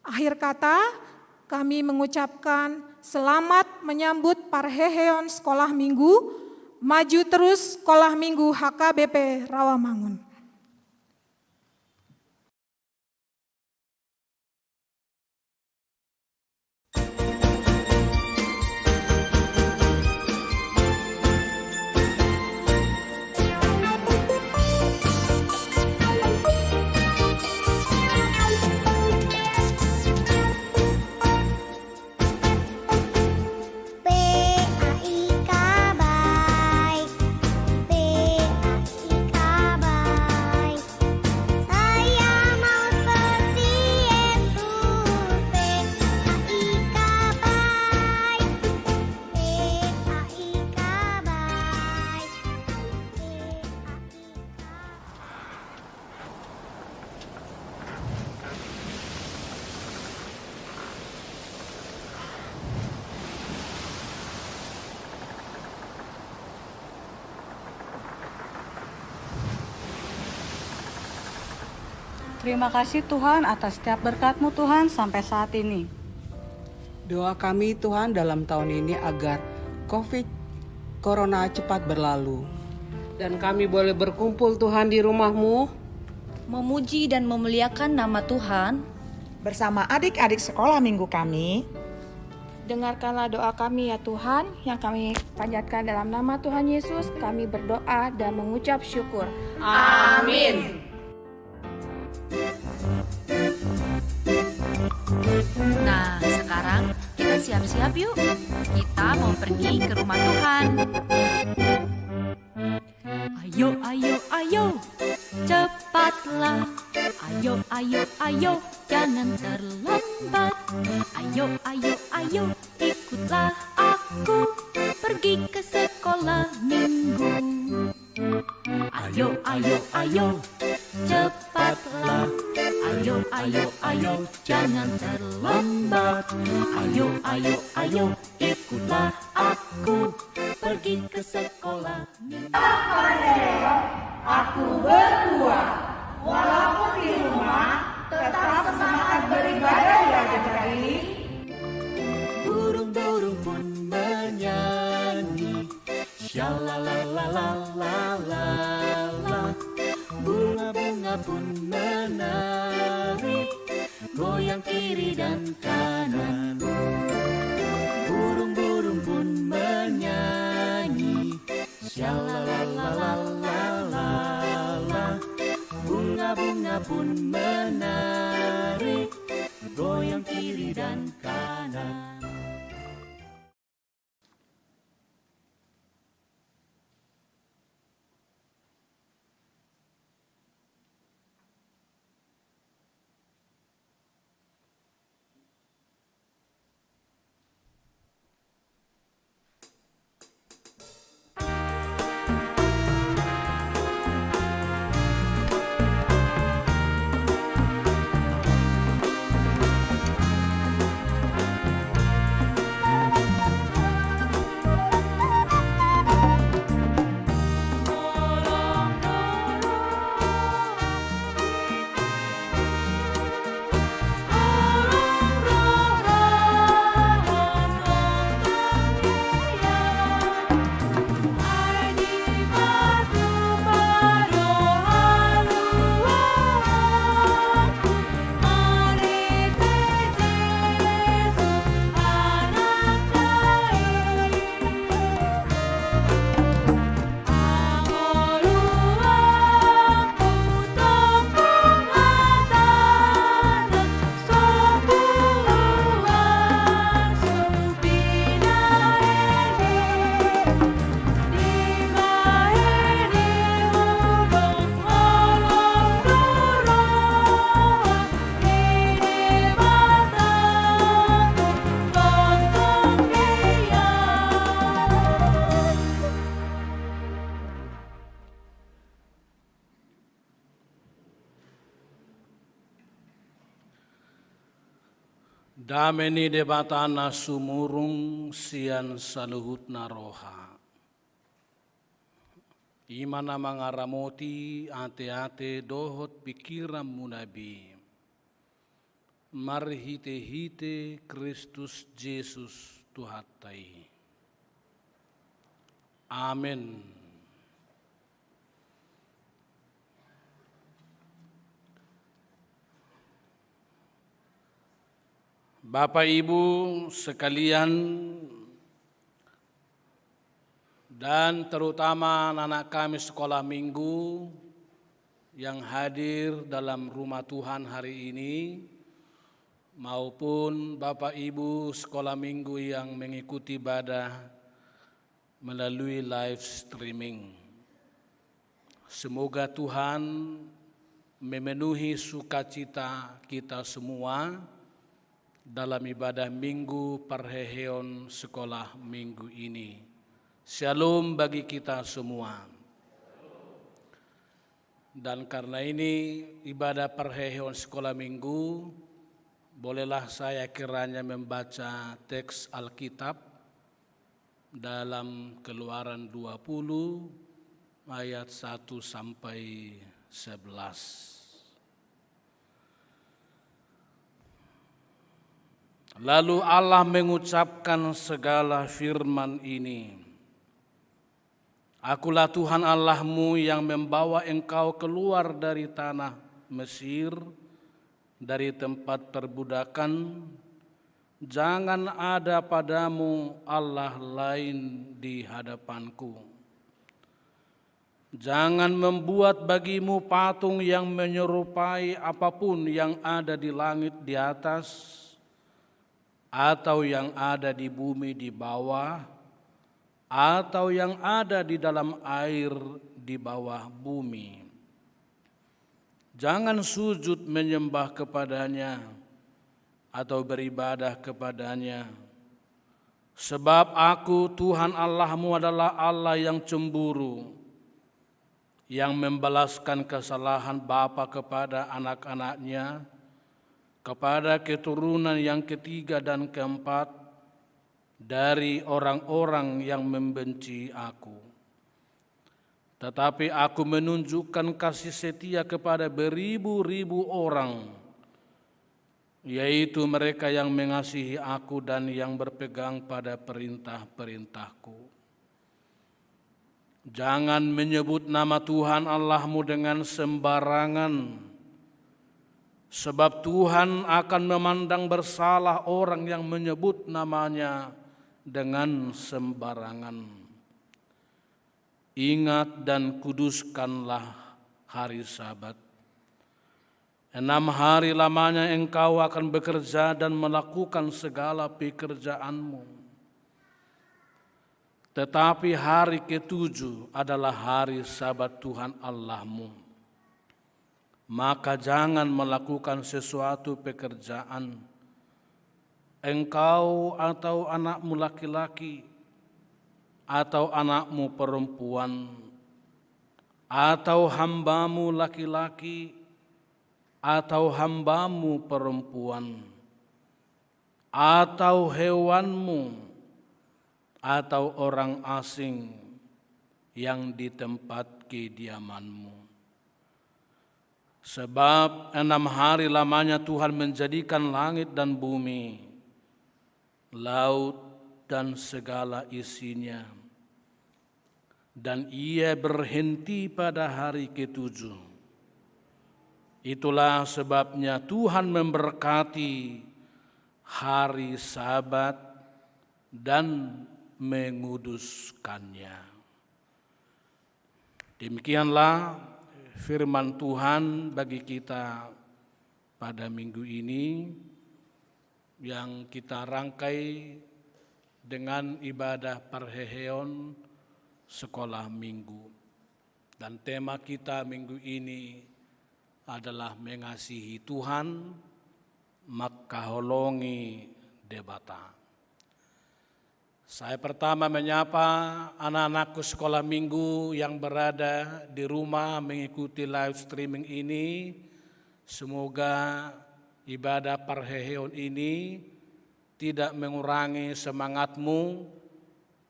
Akhir kata, kami mengucapkan selamat menyambut parheheon sekolah minggu. Maju terus sekolah minggu H K B P Rawamangun. Terima kasih Tuhan atas setiap berkat-Mu Tuhan sampai saat ini. Doa kami Tuhan dalam tahun ini agar covid corona cepat berlalu. Dan kami boleh berkumpul Tuhan di rumah-Mu. Memuji dan memuliakan nama Tuhan. Bersama adik-adik sekolah minggu kami. Dengarkanlah doa kami ya Tuhan, yang kami panjatkan dalam nama Tuhan Yesus, kami berdoa dan mengucap syukur. Amin. Nah, sekarang kita siap-siap yuk. Kita mau pergi ke rumah Tuhan. Ayo, ayo, ayo, cepatlah. Ayo, ayo, ayo, jangan terlambat. Ayo, ayo, ayo, ikutlah aku. Pergi ke sekolah minggu. Ayo, ayo, ayo, cepatlah. Ayo, ayo, ayo, jangan terlambat. Ayo, ayo, ayo, ikutlah aku pergi ke sekolah minggu. Aku berbuah, walaupun di rumah, tetap semangat beribadah ya, adik-adik. Burung-burung pun menyanyi, syalalalalalala. Bunga-bunga pun menari, goyang kiri dan kanan. Burung-burung pun menyanyi, syalalalalalala. Bunga-bunga pun menari, goyang kiri dan kanan. Dame ni Debata na sumurung sian saluhutna roha, i ma na mangaramoti ateate dohot pingkiranmuna be, marhitehite Kristus Jesus Tuhanta i. Amen. Bapak Ibu sekalian, dan terutama anak-anak kami sekolah minggu yang hadir dalam rumah Tuhan hari ini, maupun Bapak Ibu sekolah minggu yang mengikuti ibadah melalui live streaming. Semoga Tuhan memenuhi sukacita kita semua dalam ibadah minggu parheheon sekolah minggu ini. Syalom bagi kita semua. Dan karena ini ibadah parheheon sekolah minggu, bolehlah saya kiranya membaca teks Alkitab dalam Keluaran dua puluh ayat satu sampai sebelas. Lalu Allah mengucapkan segala firman ini, Akulah Tuhan Allahmu yang membawa engkau keluar dari tanah Mesir, dari tempat perbudakan. Jangan ada padamu Allah lain di hadapan-Ku. Jangan membuat bagimu patung yang menyerupai apa pun yang ada di langit di atas, atau yang ada di bumi di bawah, atau yang ada di dalam air di bawah bumi. Jangan sujud menyembah kepadanya atau beribadah kepadanya. Sebab Aku, Tuhan Allahmu, adalah Allah yang cemburu, yang membalaskan kesalahan bapa kepada anak-anaknya, kepada keturunan yang ketiga dan keempat dari orang-orang yang membenci Aku. Tetapi Aku menunjukkan kasih setia kepada beribu-ribu orang, yaitu mereka yang mengasihi Aku dan yang berpegang pada perintah-perintah-Ku. Jangan menyebut nama Tuhan Allahmu dengan sembarangan, sebab Tuhan akan memandang bersalah orang yang menyebut nama-Nya dengan sembarangan. Ingat dan kuduskanlah hari Sabat. Enam hari lamanya engkau akan bekerja dan melakukan segala pekerjaanmu. Tetapi hari ketujuh adalah hari Sabat Tuhan Allahmu. Maka jangan melakukan sesuatu pekerjaan, engkau atau anakmu laki-laki, atau anakmu perempuan, atau hambamu laki-laki, atau hambamu perempuan, atau hewanmu, atau orang asing yang di tempat kediamanmu. Sebab enam hari lamanya Tuhan menjadikan langit dan bumi, laut dan segala isinya. Dan Ia berhenti pada hari ketujuh. Itulah sebabnya Tuhan memberkati hari Sabat dan menguduskannya. Demikianlah firman Tuhan bagi kita pada minggu ini, yang kita rangkai dengan ibadah parheheon sekolah minggu. Dan tema kita minggu ini adalah mengasihi Tuhan, mangkaholongi Debata. Saya pertama menyapa anak-anakku sekolah minggu yang berada di rumah mengikuti live streaming ini. Semoga ibadah parheheon ini tidak mengurangi semangatmu,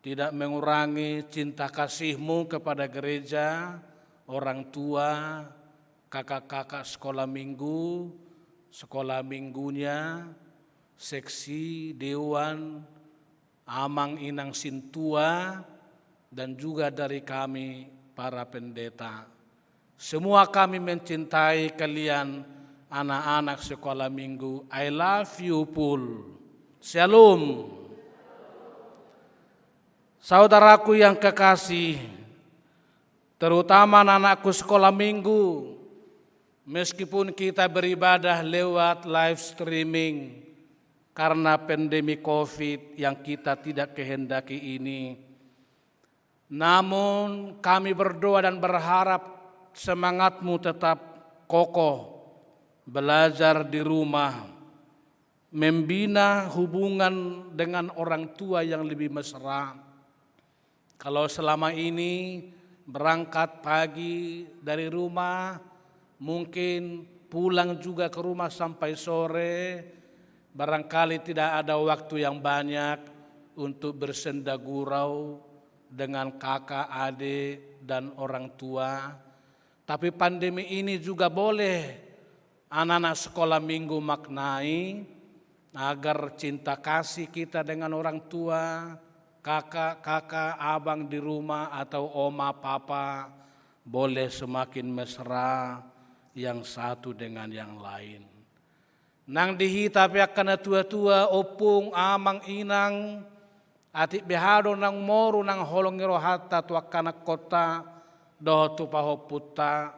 tidak mengurangi cinta kasihmu kepada gereja, orang tua, kakak-kakak sekolah minggu, sekolah minggunya, seksi, dewan, amang inang sintua, dan juga dari kami para pendeta. Semua kami mencintai kalian anak-anak sekolah minggu. I love you full. Shalom. Saudaraku yang kekasih, terutama anak-anakku sekolah minggu, meskipun kita beribadah lewat live streaming karena pandemi covid yang kita tidak kehendaki ini, namun kami berdoa dan berharap semangatmu tetap kokoh, belajar di rumah, membina hubungan dengan orang tua yang lebih mesra. Kalau selama ini berangkat pagi dari rumah, mungkin pulang juga ke rumah sampai sore, barangkali tidak ada waktu yang banyak untuk bersenda gurau dengan kakak, adik, dan orang tua. Tapi pandemi ini juga boleh anak-anak sekolah minggu maknai agar cinta kasih kita dengan orang tua, kakak, kakak, abang di rumah, atau oma, papa, boleh semakin mesra yang satu dengan yang lain. Nang di hita pe angka na tua-tua, ompung, amang, inang, atik beha do nang moru nang holong ni rohanta tu angka anakkonta dohot tu pahompunta,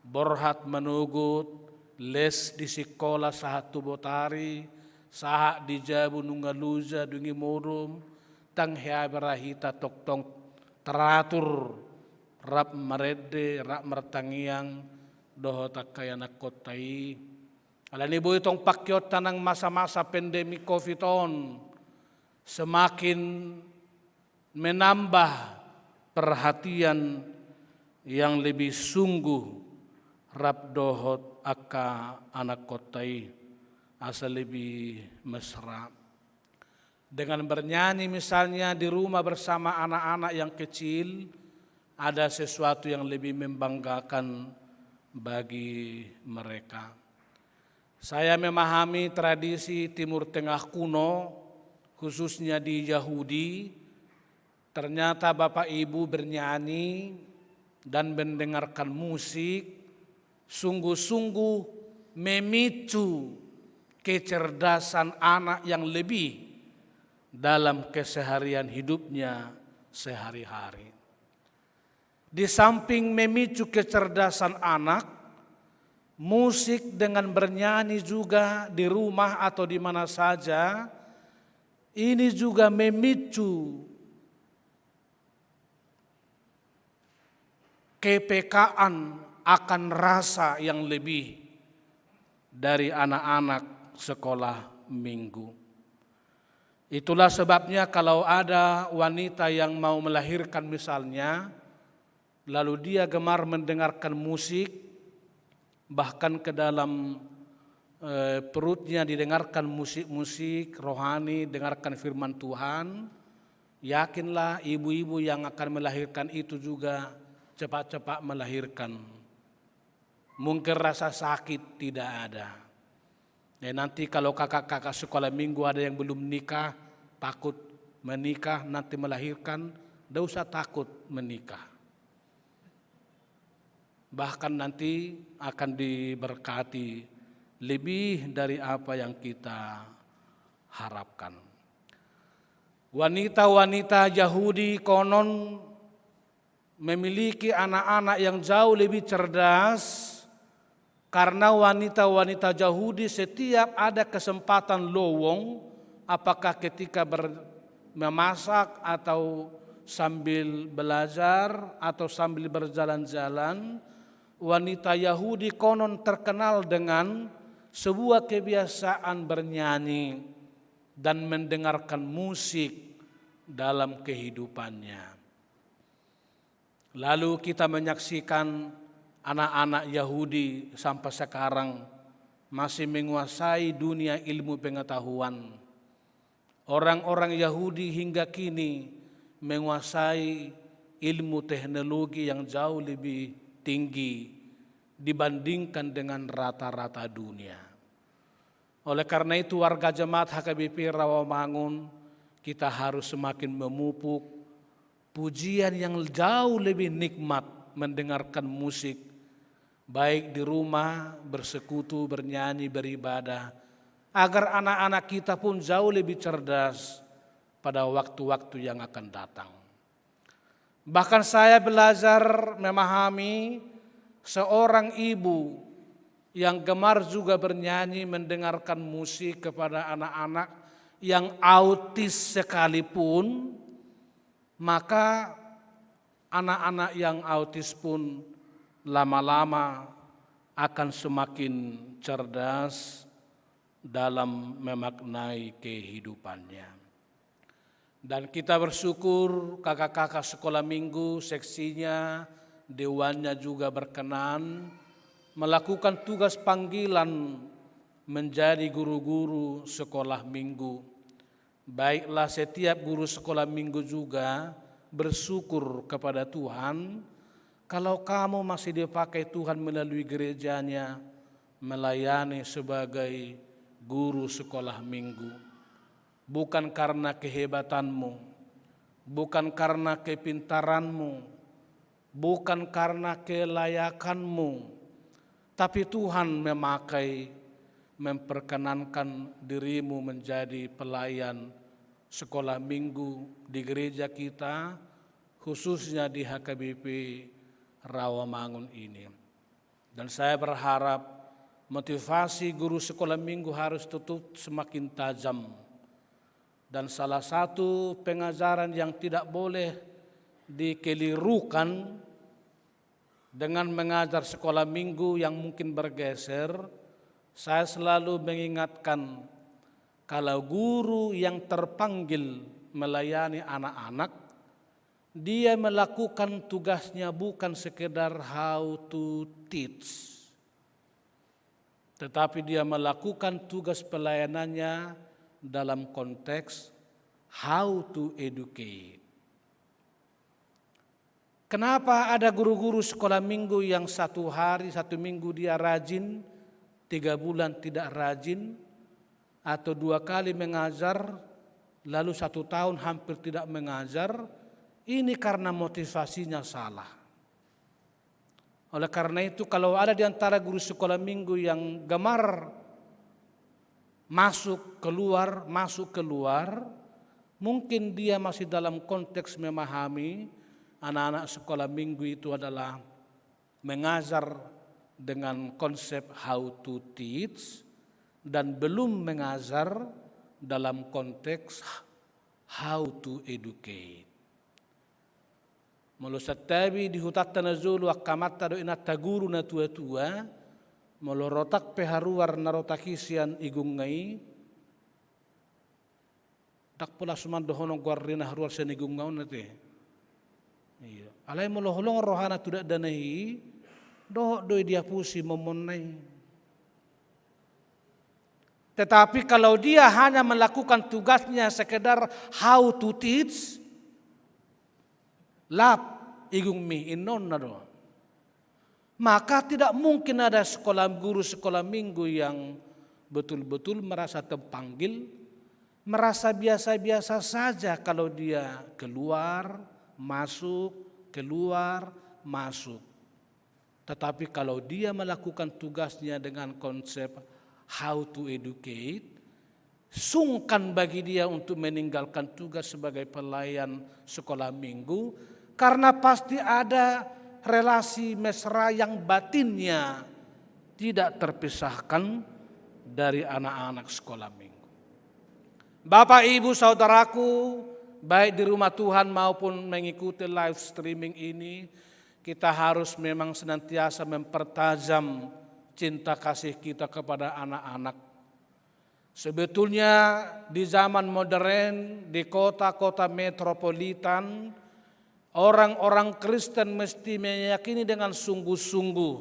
borhat manogot, les di sikola sahat tu botari, sahat di jabu nunga loja dung i modom, ndang hea bera hita tongtong taratur, rap marende, rap martangiang dohot angka anakkonta i. Alani boi tong pangkeonta nang masa-masa pandemi covid on, semakin menambah perhatian yang lebih sungguh rap dohot angka anakkonta i, asa lebih mesra. Dengan bernyanyi misalnya di rumah bersama anak-anak yang kecil, ada sesuatu yang lebih membanggakan bagi mereka. Saya memahami tradisi Timur Tengah kuno, khususnya di Yahudi, ternyata bapak ibu bernyanyi dan mendengarkan musik sungguh-sungguh memicu kecerdasan anak yang lebih dalam keseharian hidupnya sehari-hari. Di samping memicu kecerdasan anak, musik dengan bernyanyi juga di rumah atau di mana saja, ini juga memicu kepekaan akan rasa yang lebih dari anak-anak sekolah minggu. Itulah sebabnya kalau ada wanita yang mau melahirkan misalnya, lalu dia gemar mendengarkan musik, bahkan ke dalam, eh, perutnya didengarkan musik-musik rohani, dengarkan firman Tuhan, yakinlah ibu-ibu yang akan melahirkan itu juga cepat-cepat melahirkan. Mungkin rasa sakit tidak ada. Ya, nanti kalau kakak-kakak sekolah minggu ada yang belum nikah, takut menikah, nanti melahirkan, ndak usah takut menikah. Bahkan nanti akan diberkati lebih dari apa yang kita harapkan. Wanita-wanita Yahudi konon memiliki anak-anak yang jauh lebih cerdas, karena wanita-wanita Yahudi setiap ada kesempatan lowong, apakah ketika ber-, memasak atau sambil belajar atau sambil berjalan-jalan, wanita Yahudi konon terkenal dengan sebuah kebiasaan bernyanyi dan mendengarkan musik dalam kehidupannya. Lalu kita menyaksikan anak-anak Yahudi sampai sekarang masih menguasai dunia ilmu pengetahuan. Orang-orang Yahudi hingga kini menguasai ilmu teknologi yang jauh lebih tinggi dibandingkan dengan rata-rata dunia. Oleh karena itu, warga jemaat H K B P Rawamangun, kita harus semakin memupuk pujian yang jauh lebih nikmat mendengarkan musik, baik di rumah, bersekutu, bernyanyi, beribadah, agar anak-anak kita pun jauh lebih cerdas pada waktu-waktu yang akan datang. Bahkan saya belajar memahami seorang ibu yang gemar juga bernyanyi, mendengarkan musik kepada anak-anak yang autis sekalipun, maka anak-anak yang autis pun lama-lama akan semakin cerdas dalam memaknai kehidupannya. Dan kita bersyukur, kakak-kakak sekolah minggu, seksinya, dewannya juga berkenan melakukan tugas panggilan menjadi guru-guru sekolah minggu. Baiklah, setiap guru sekolah minggu juga bersyukur kepada Tuhan kalau kamu masih dipakai Tuhan melalui gerejanya melayani sebagai guru sekolah minggu. Bukan karena kehebatanmu, bukan karena kepintaranmu, bukan karena kelayakanmu, tapi Tuhan memakai, memperkenankan dirimu menjadi pelayan sekolah minggu di gereja kita, khususnya di H K B P Rawamangun ini. Dan saya berharap motivasi guru sekolah minggu harus tetap semakin tajam. Dan salah satu pengajaran yang tidak boleh dikelirukan dengan mengajar sekolah minggu yang mungkin bergeser, saya selalu mengingatkan Kalau guru yang terpanggil melayani anak-anak, dia melakukan tugasnya bukan sekedar how to teach, tetapi dia melakukan tugas pelayanannya dalam konteks how to educate. Kenapa ada guru-guru sekolah minggu yang satu hari, satu minggu dia rajin, tiga bulan tidak rajin, atau dua kali mengajar, lalu satu tahun hampir tidak mengajar? Ini karena motivasinya salah. Oleh karena itu, kalau ada di antara guru sekolah minggu yang gemar masuk keluar, masuk keluar, mungkin dia masih dalam konteks memahami anak-anak sekolah minggu itu adalah mengajar dengan konsep how to teach dan belum mengajar dalam konteks how to educate. Molo santabi di hutanta na jolo, angka amanta dohot inanta guru na tua-tua, molo rotak pe haruar na rotak i sian igungna i, ndang pola suman dohonon goarna haruar sian igungna on ate. Iya. Alai molo holong rohana tu dakdanak i, dohot do i diapusi momonna i. Tetapi kalau dia hanya melakukan tugasnya sekedar how to teach, lap igungmi, inna onna do. Maka tidak mungkin ada sekolah guru sekolah minggu yang betul-betul merasa terpanggil, merasa biasa-biasa saja kalau dia keluar, masuk, keluar, masuk. Tetapi kalau dia melakukan tugasnya dengan konsep how to educate, sungkan bagi dia untuk meninggalkan tugas sebagai pelayan sekolah minggu, karena pasti ada relasi mesra yang batinnya tidak terpisahkan dari anak-anak sekolah minggu. Bapak, Ibu, saudaraku, baik di rumah Tuhan maupun mengikuti live streaming ini, kita harus memang senantiasa mempertajam cinta kasih kita kepada anak-anak. Sebetulnya, di zaman modern, di kota-kota metropolitan, orang-orang Kristen mesti meyakini dengan sungguh-sungguh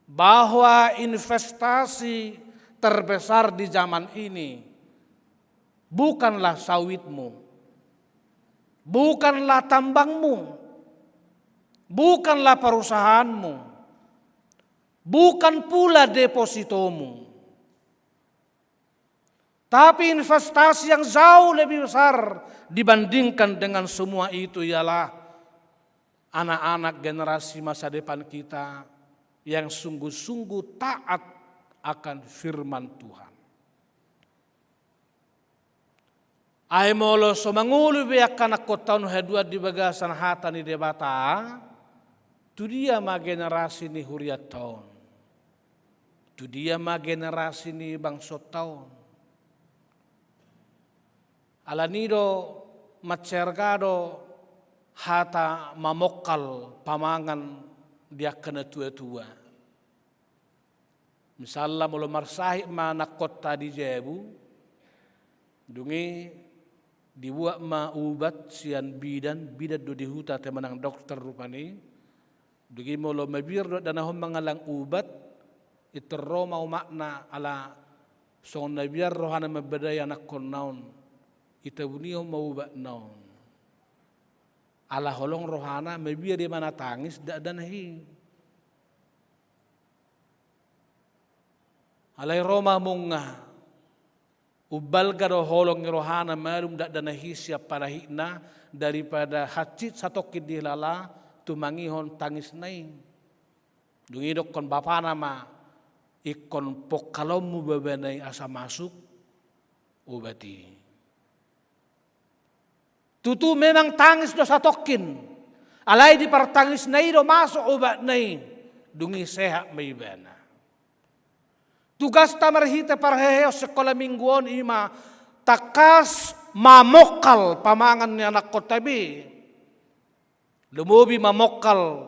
bahwa investasi terbesar di zaman ini bukanlah sawitmu, bukanlah tambangmu, bukanlah perusahaanmu, bukan pula depositomu. Tapi investasi yang jauh lebih besar dibandingkan dengan semua itu ialah anak-anak, generasi masa depan kita yang sungguh-sungguh taat akan firman Tuhan. Ai molo so mangolu be angka anakkonta on haduan di bagasan hata ni Debata, tu dia ma generasi ni hurianta on? Tu dia ma generasi ni bangsonta on? Alani do mansai arga do hata mamongkal pamangan di angka na tua-tua. Misalna, molo marsahit ma anakkonta di jabu, dung i dibuat ma ubat sian bidan, bidan do di huta ate manang dokter rupani. Dung i molo mabiar do dakdanak on mangallang ubat, pintor ro ma omakna ala songon na biar rohana mambadai anakkonna on, itabunihon ma ubatna on. Ala holong rohana, mabiar ibana tangis dakdanak i. Alai ro ma muna, umbalga do holong ni rohana malum dakdanak i sian panahitna, daripada hansit satongkin dihilala tumangihon tangisna i. Dung i idokkon bapana ma, ingkon pongkalonmu babana i asa masuk ubat i. Tutu memang tangis do satongkin, alai di partangisna i do masuk ubatna i, dung i sehat ma ibana. Tugasta marhite parheheon sekolah minggu on i ma tangkas mamongkal pamangan ni anakkonta be. Lumobi mamongkal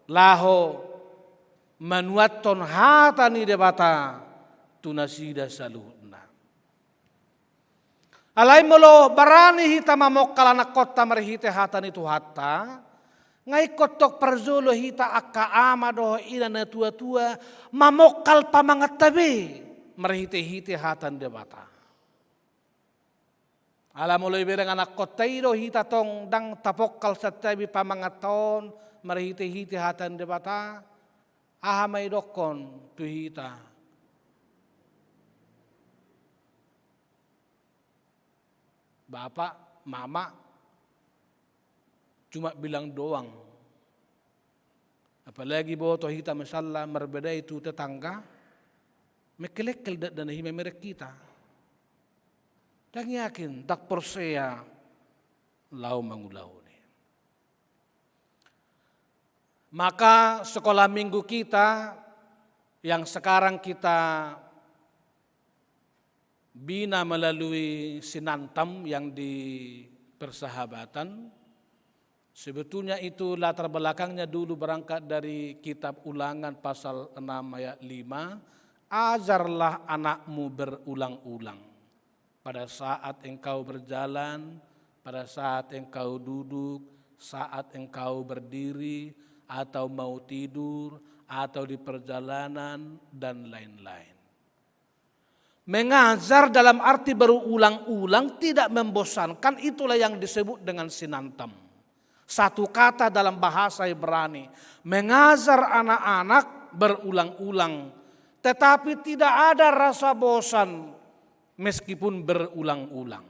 laho manuathon hata ni Debata tu nasida saluhutna. Alai molo barani hita mamongkal anakkonta marhite hata ni Tuhanta, nga ingkon tong parjolo hita angka ama dohot ina na tua-tua mamongkal pamanganta be marhite-hite hata ni Debata. Ala molo ibereng anakkonta i do hita tong ndang tapongkal santabi pamanganta on marhite-hite hata ni Debata, aha ma idokkon tu hita? Bapak, mama, cuma bilang doang. Apalagi boto hita misalna marbadai tu tetangga, mengkelekkel da na hima merek kita. Ndang yakin, ndang porsea laho mangulahon i. Maka sekolah minggu kita yang sekarang kita bina melalui Sinantam yang di Persahabatan. Sebetulnya itu latar belakangnya dulu berangkat dari kitab Ulangan pasal enam ayat lima, "Ajarlah anakmu berulang-ulang. Pada saat engkau berjalan, pada saat engkau duduk, saat engkau berdiri, atau mau tidur, atau di perjalanan, dan lain-lain." Mengajar dalam arti berulang-ulang tidak membosankan, itulah yang disebut dengan Sinantam. Satu kata dalam bahasa Ibrani, mengajar anak-anak berulang-ulang, tetapi tidak ada rasa bosan meskipun berulang-ulang.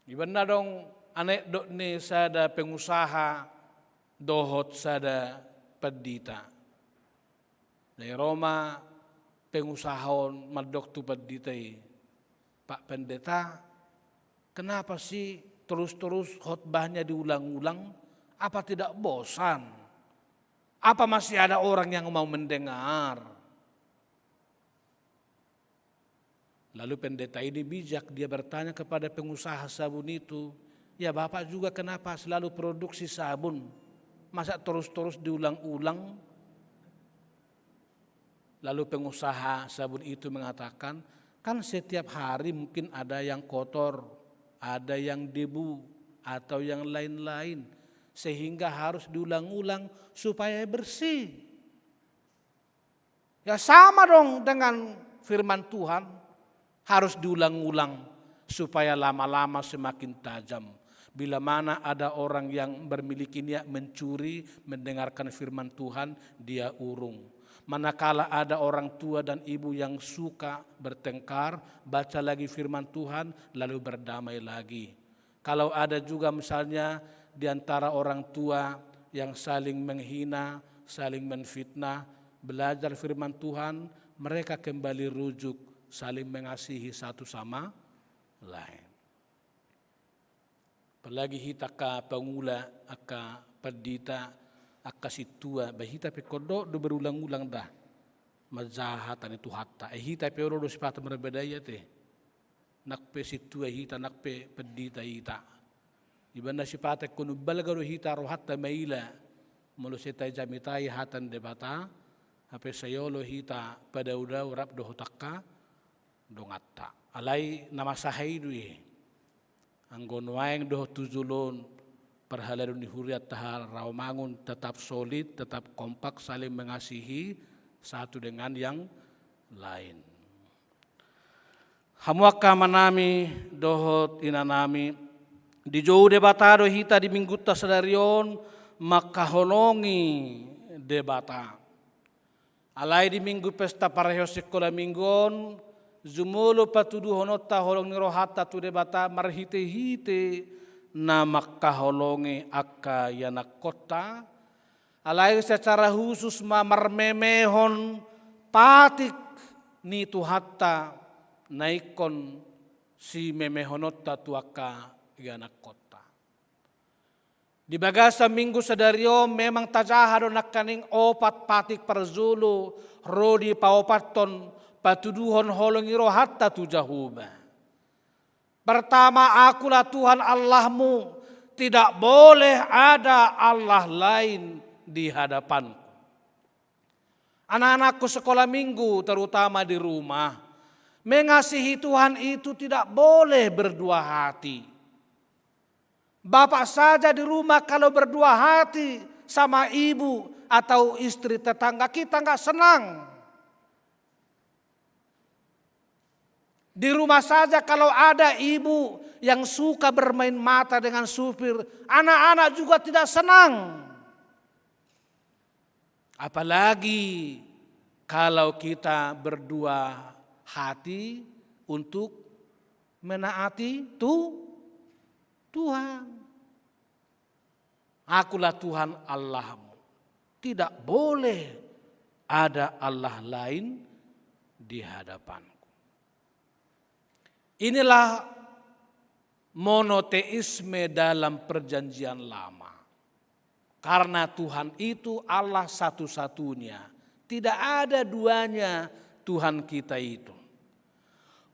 Ibaen adong anekdot ni sada pengusaha dohot sada pandita. Jadi ro ma pengusaha on mandok tu pandita i, "Pak Pendeta, kenapa sih terus-terus khotbahnya diulang-ulang? Apa tidak bosan? Apa masih ada orang yang mau mendengar?" Lalu pendeta ini bijak, dia bertanya kepada pengusaha sabun itu, "Ya, Bapak juga kenapa selalu produksi sabun? Masa terus-terus diulang-ulang?" Lalu pengusaha sabun itu mengatakan, "Kan setiap hari mungkin ada yang kotor, ada yang debu, atau yang lain-lain, sehingga harus diulang-ulang supaya bersih." Ya, sama dong dengan firman Tuhan, harus diulang-ulang supaya lama-lama semakin tajam. Bila mana ada orang yang memiliki niat mencuri mendengarkan firman Tuhan, dia urung. Manakala ada orang tua dan ibu yang suka bertengkar, baca lagi firman Tuhan, lalu berdamai lagi. Kalau ada juga misalnya di antara orang tua yang saling menghina, saling menfitnah, belajar firman Tuhan, mereka kembali rujuk, saling mengasihi satu sama lain. Apalagi hita angka pangula, angka pandita, angka sintua, ba hita pe ingkon dohot do berulang-ulang da manjaha hata ni Tuhanta. Eh, hita pe olo do sipata marbadai ate. Nang pe sintua hita, nang pe pandita hita. Ibaen na sipata ingkon umbalga do hita rohanta maila. Molo sai tajamitai hata ni Debata, hape sai olo hita padao-dao rap dohot angka donganta. Alai na masaha i do i. Anggo nuaeng dohot tu jolo on parhalado ni hurianta Rawamangun tetap solid, tetap kompak, saling mengasihi satu dengan yang lain. Hamu angka amanami dohot inanami, dijou Debata do hita di minggunta sadari on mangkaholongi Debata. Alai di minggu pesta parayos sikola minggu on, jumolo patuduhononta holong ni rohanta tu Debata marhite-hite na mangkaholongi angka ianakkonta, alai secara khusus ma marmemehon patik ni Tuhanta na ingkon simemehononta tu angka ianakkonta. Di bagasan minggu sadari on memang tajaha do nangkaning opat patik parjolo ro dipaopathon patuduhon holong ni rohanta tu Jahowa. Pertama, akulah Tuhan Allahmu, tidak boleh ada Allah lain di hadapanku. Anak-anakku sekolah minggu, terutama di rumah, Mengasihi Tuhan itu tidak boleh berdua hati. Bapak saja di rumah kalau berdua hati sama ibu atau istri tetangga kita nggak senang. Di rumah saja kalau ada ibu yang suka bermain mata dengan supir, anak-anak juga tidak senang. Apalagi kalau kita berdua hati untuk menaati tu-, Tuhan. Akulah Tuhan Allahmu. Tidak boleh ada Allah lain di hadapanku. Inilah monoteisme dalam Perjanjian Lama. Karena Tuhan itu Allah satu-satunya. Tidak ada duanya Tuhan kita itu.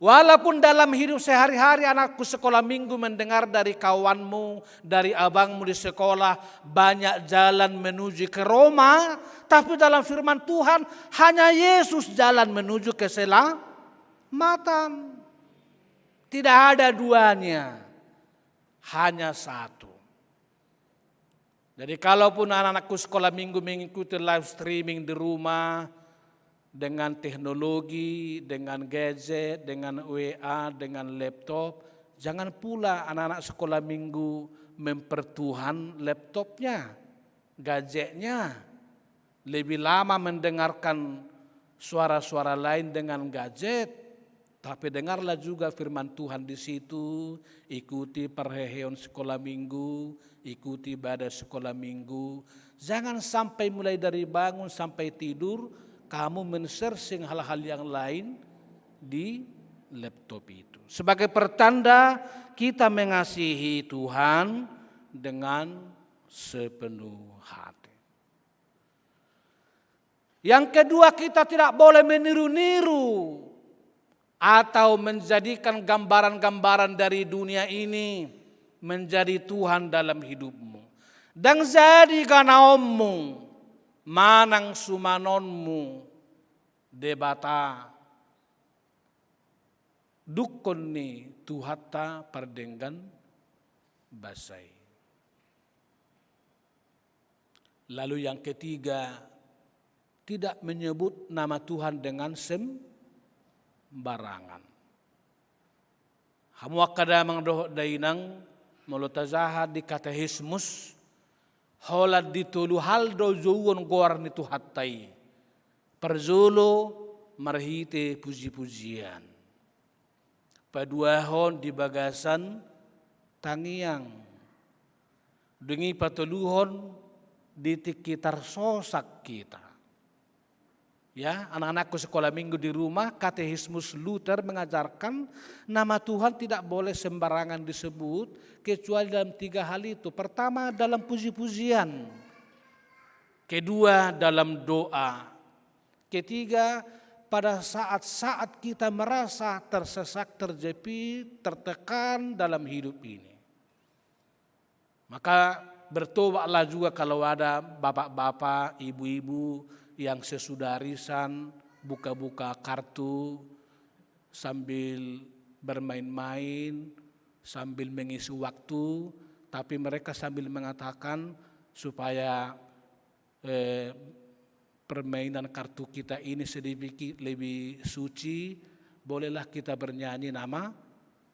Walaupun dalam hidup sehari-hari anakku sekolah minggu mendengar dari kawanmu, dari abangmu di sekolah, banyak jalan menuju ke Roma, tapi dalam firman Tuhan hanya Yesus jalan menuju keselamatan. Tidak ada duanya, hanya satu. Jadi kalaupun anak-anakku sekolah minggu mengikuti live streaming di rumah dengan teknologi, dengan gadget, dengan W A, dengan laptop, jangan pula anak-anak sekolah minggu mempertuhan laptopnya, gadgetnya. Lebih lama mendengarkan suara-suara lain dengan gadget, tapi dengarlah juga firman Tuhan di situ, ikuti perheheon sekolah minggu, ikuti ibadah sekolah minggu. Jangan sampai mulai dari bangun sampai tidur, kamu men-searching hal-hal yang lain di laptop itu. Sebagai pertanda kita mengasihi Tuhan dengan sepenuh hati. Yang kedua, kita tidak boleh meniru-niru atau menjadikan gambaran-gambaran dari dunia ini menjadi Tuhan dalam hidupmu. Ndang jadi ganaonmu manang sumanonmu Debata dungkon ni Tuhanta pardenggan basa i. Lalu yang ketiga, tidak menyebut nama Tuhan dengan sembarangan. Hamu angka damang dohot dainang, molo tajaha di Katekismus, holan di tolu hal do jouon goar ni Tuhanta i. Parjolo marhite puji-pujian. Paduahon di bagasan tangiang. Dung i patoluhon di tingki tarsosak kita. Ya, anak-anakku sekolah minggu di rumah, Katekismus Luther mengajarkan nama Tuhan tidak boleh sembarangan disebut, kecuali dalam tiga hal itu. Pertama, dalam puji-pujian. Kedua, dalam doa. Ketiga, pada saat-saat kita merasa tersesak, terjepit, tertekan dalam hidup ini. Maka bertobatlah juga kalau ada bapak-bapak, ibu-ibu yang sesudah arisan buka-buka kartu sambil bermain-main, sambil mengisi waktu, tapi mereka sambil mengatakan supaya eh, permainan kartu kita ini sedikit lebih suci, bolehlah kita bernyanyi nama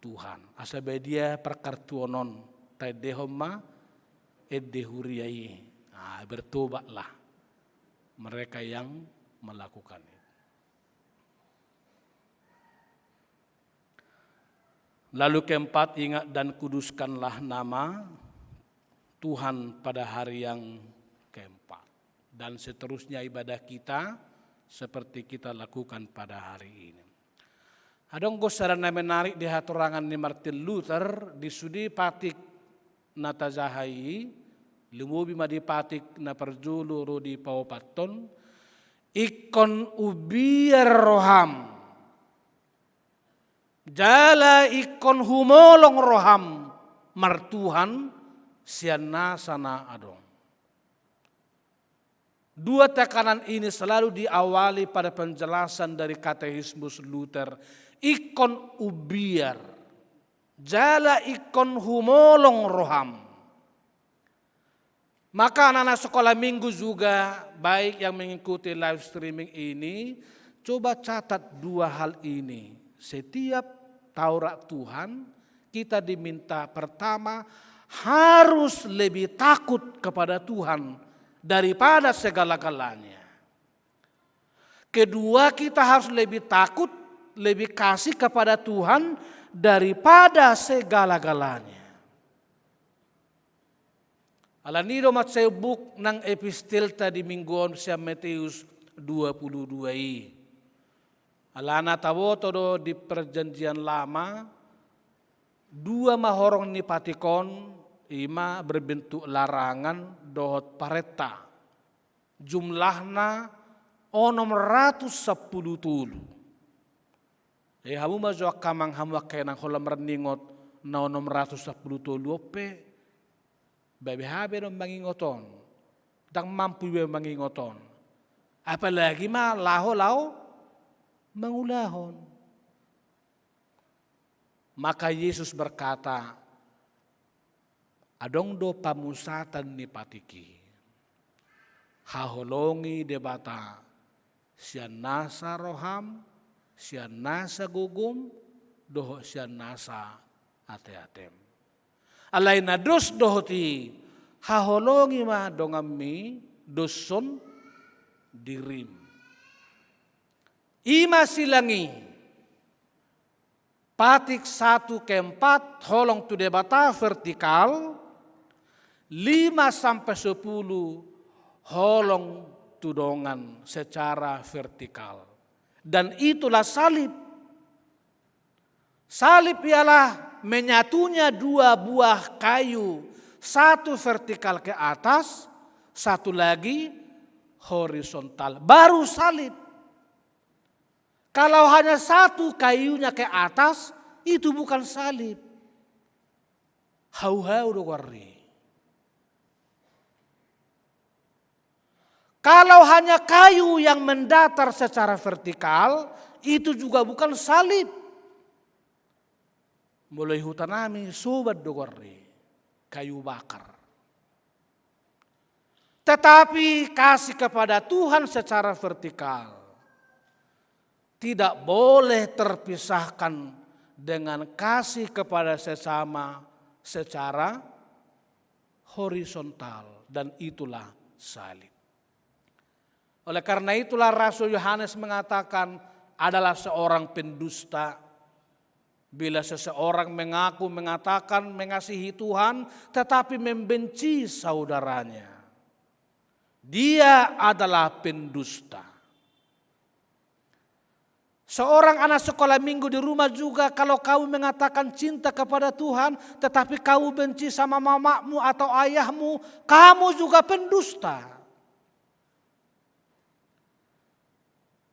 Tuhan. Asa badia parkartuon on, taendehon ma ende huria i. Nah, bertobatlah mereka yang melakukan itu. Lalu keempat, ingat dan kuduskanlah nama Tuhan pada hari yang keempat. Dan seterusnya ibadah kita seperti kita lakukan pada hari ini. Adong do sada na menarik di hatorangan ni Martin Luther di sude patik na tajaha i, lumobi ma di patik na parjolo ro di paopathon, ingkon umbiar roham. Jala ingkon humolong roham martuhan sian nasa na adong. Dua tekanan ini selalu diawali pada penjelasan dari Katekismus Luther, ingkon umbiar, jala ingkon humolong roham. Maka anak-anak sekolah minggu juga, baik yang mengikuti live streaming ini, coba catat dua hal ini. Setiap tau rap Tuhan, kita diminta pertama harus lebih takut kepada Tuhan daripada segala-galanya. Kedua, kita harus lebih takut, lebih kasih kepada Tuhan daripada segala-galanya. Alani i do mansai buk nang epistelta di minggu on sian Mateus dua puluh dua i. Alana taboto do di Perjanjian Lama, dua ma horong ni patik on, i ma berbentuk larangan dohot parenta. Jumlahna onom ratus sampulu tolu. E, hamu ma jo angka amang, hamu angka inang, holan marningot na onom ratus sampulu tolu on pe, babe hape do mangingot on. Ndang mampu iba mangingot on. Apalagi ma laho-laho mangulahon. Maka Yesus berkata, adong do pamusatan ni patik i. Haholongi Debata sian nasa roham, sian nasa gogom, dohot sian nasa ateatem. Alai na dos dohot i, haholongi ma donganmi doshon dirim. I ma silang i. Patik satu ke empat holong tu Debata vertikal, lima sampai sepuluh holong tu dongan secara vertikal. Dan itulah salib. Salib ialah menyatunya dua buah kayu, satu vertikal ke atas, satu lagi horizontal. Baru salib. Kalau hanya satu kayunya ke atas, itu bukan salib. Hauhau do goarna i. Kalau hanya kayu yang mendatar secara vertikal, itu juga bukan salib. Molo di huta nami soban do goarna i, kayu bakar. Tetapi kasih kepada Tuhan secara vertikal tidak boleh terpisahkan dengan kasih kepada sesama secara horizontal, dan itulah salib. Oleh karena itulah Rasul Yohanes mengatakan adalah seorang pendusta. Bila seseorang mengaku mengatakan mengasihi Tuhan, tetapi membenci saudaranya, dia adalah pendusta. Seorang anak sekolah minggu di rumah juga, kalau kamu mengatakan cinta kepada Tuhan, tetapi kamu benci sama mamamu atau ayahmu, kamu juga pendusta.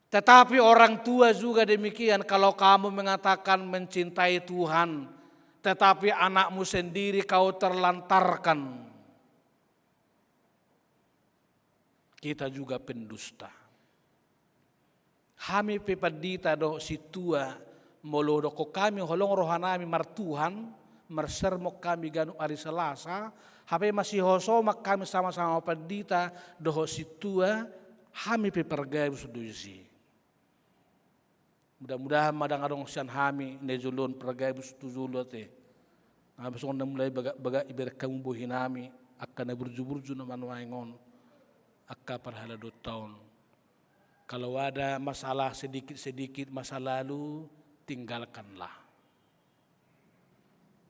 Tetapi orang tua juga demikian, kalau kamu mengatakan mencintai Tuhan, tetapi anakmu sendiri kau terlantarkan, kita juga pendusta. Hami pe pandita dohot sintua, molo dokkon hami holong rohanami martuhan, marsermon hami ganup ari Salasa, hape masihosoman hami sama-sama pandita dohot sintua, hami pe pargabus do disi. Mudah-mudahan ma ndang adong sian hami na di jolo on pargabus tu jolo ate. Nga songon na mulai bagak-bagak iberek hamu bohinami, angka na burju-burju na manuaeng on, angka parhalado taon. Kalau ada masalah sedikit-sedikit masa lalu, tinggalkanlah.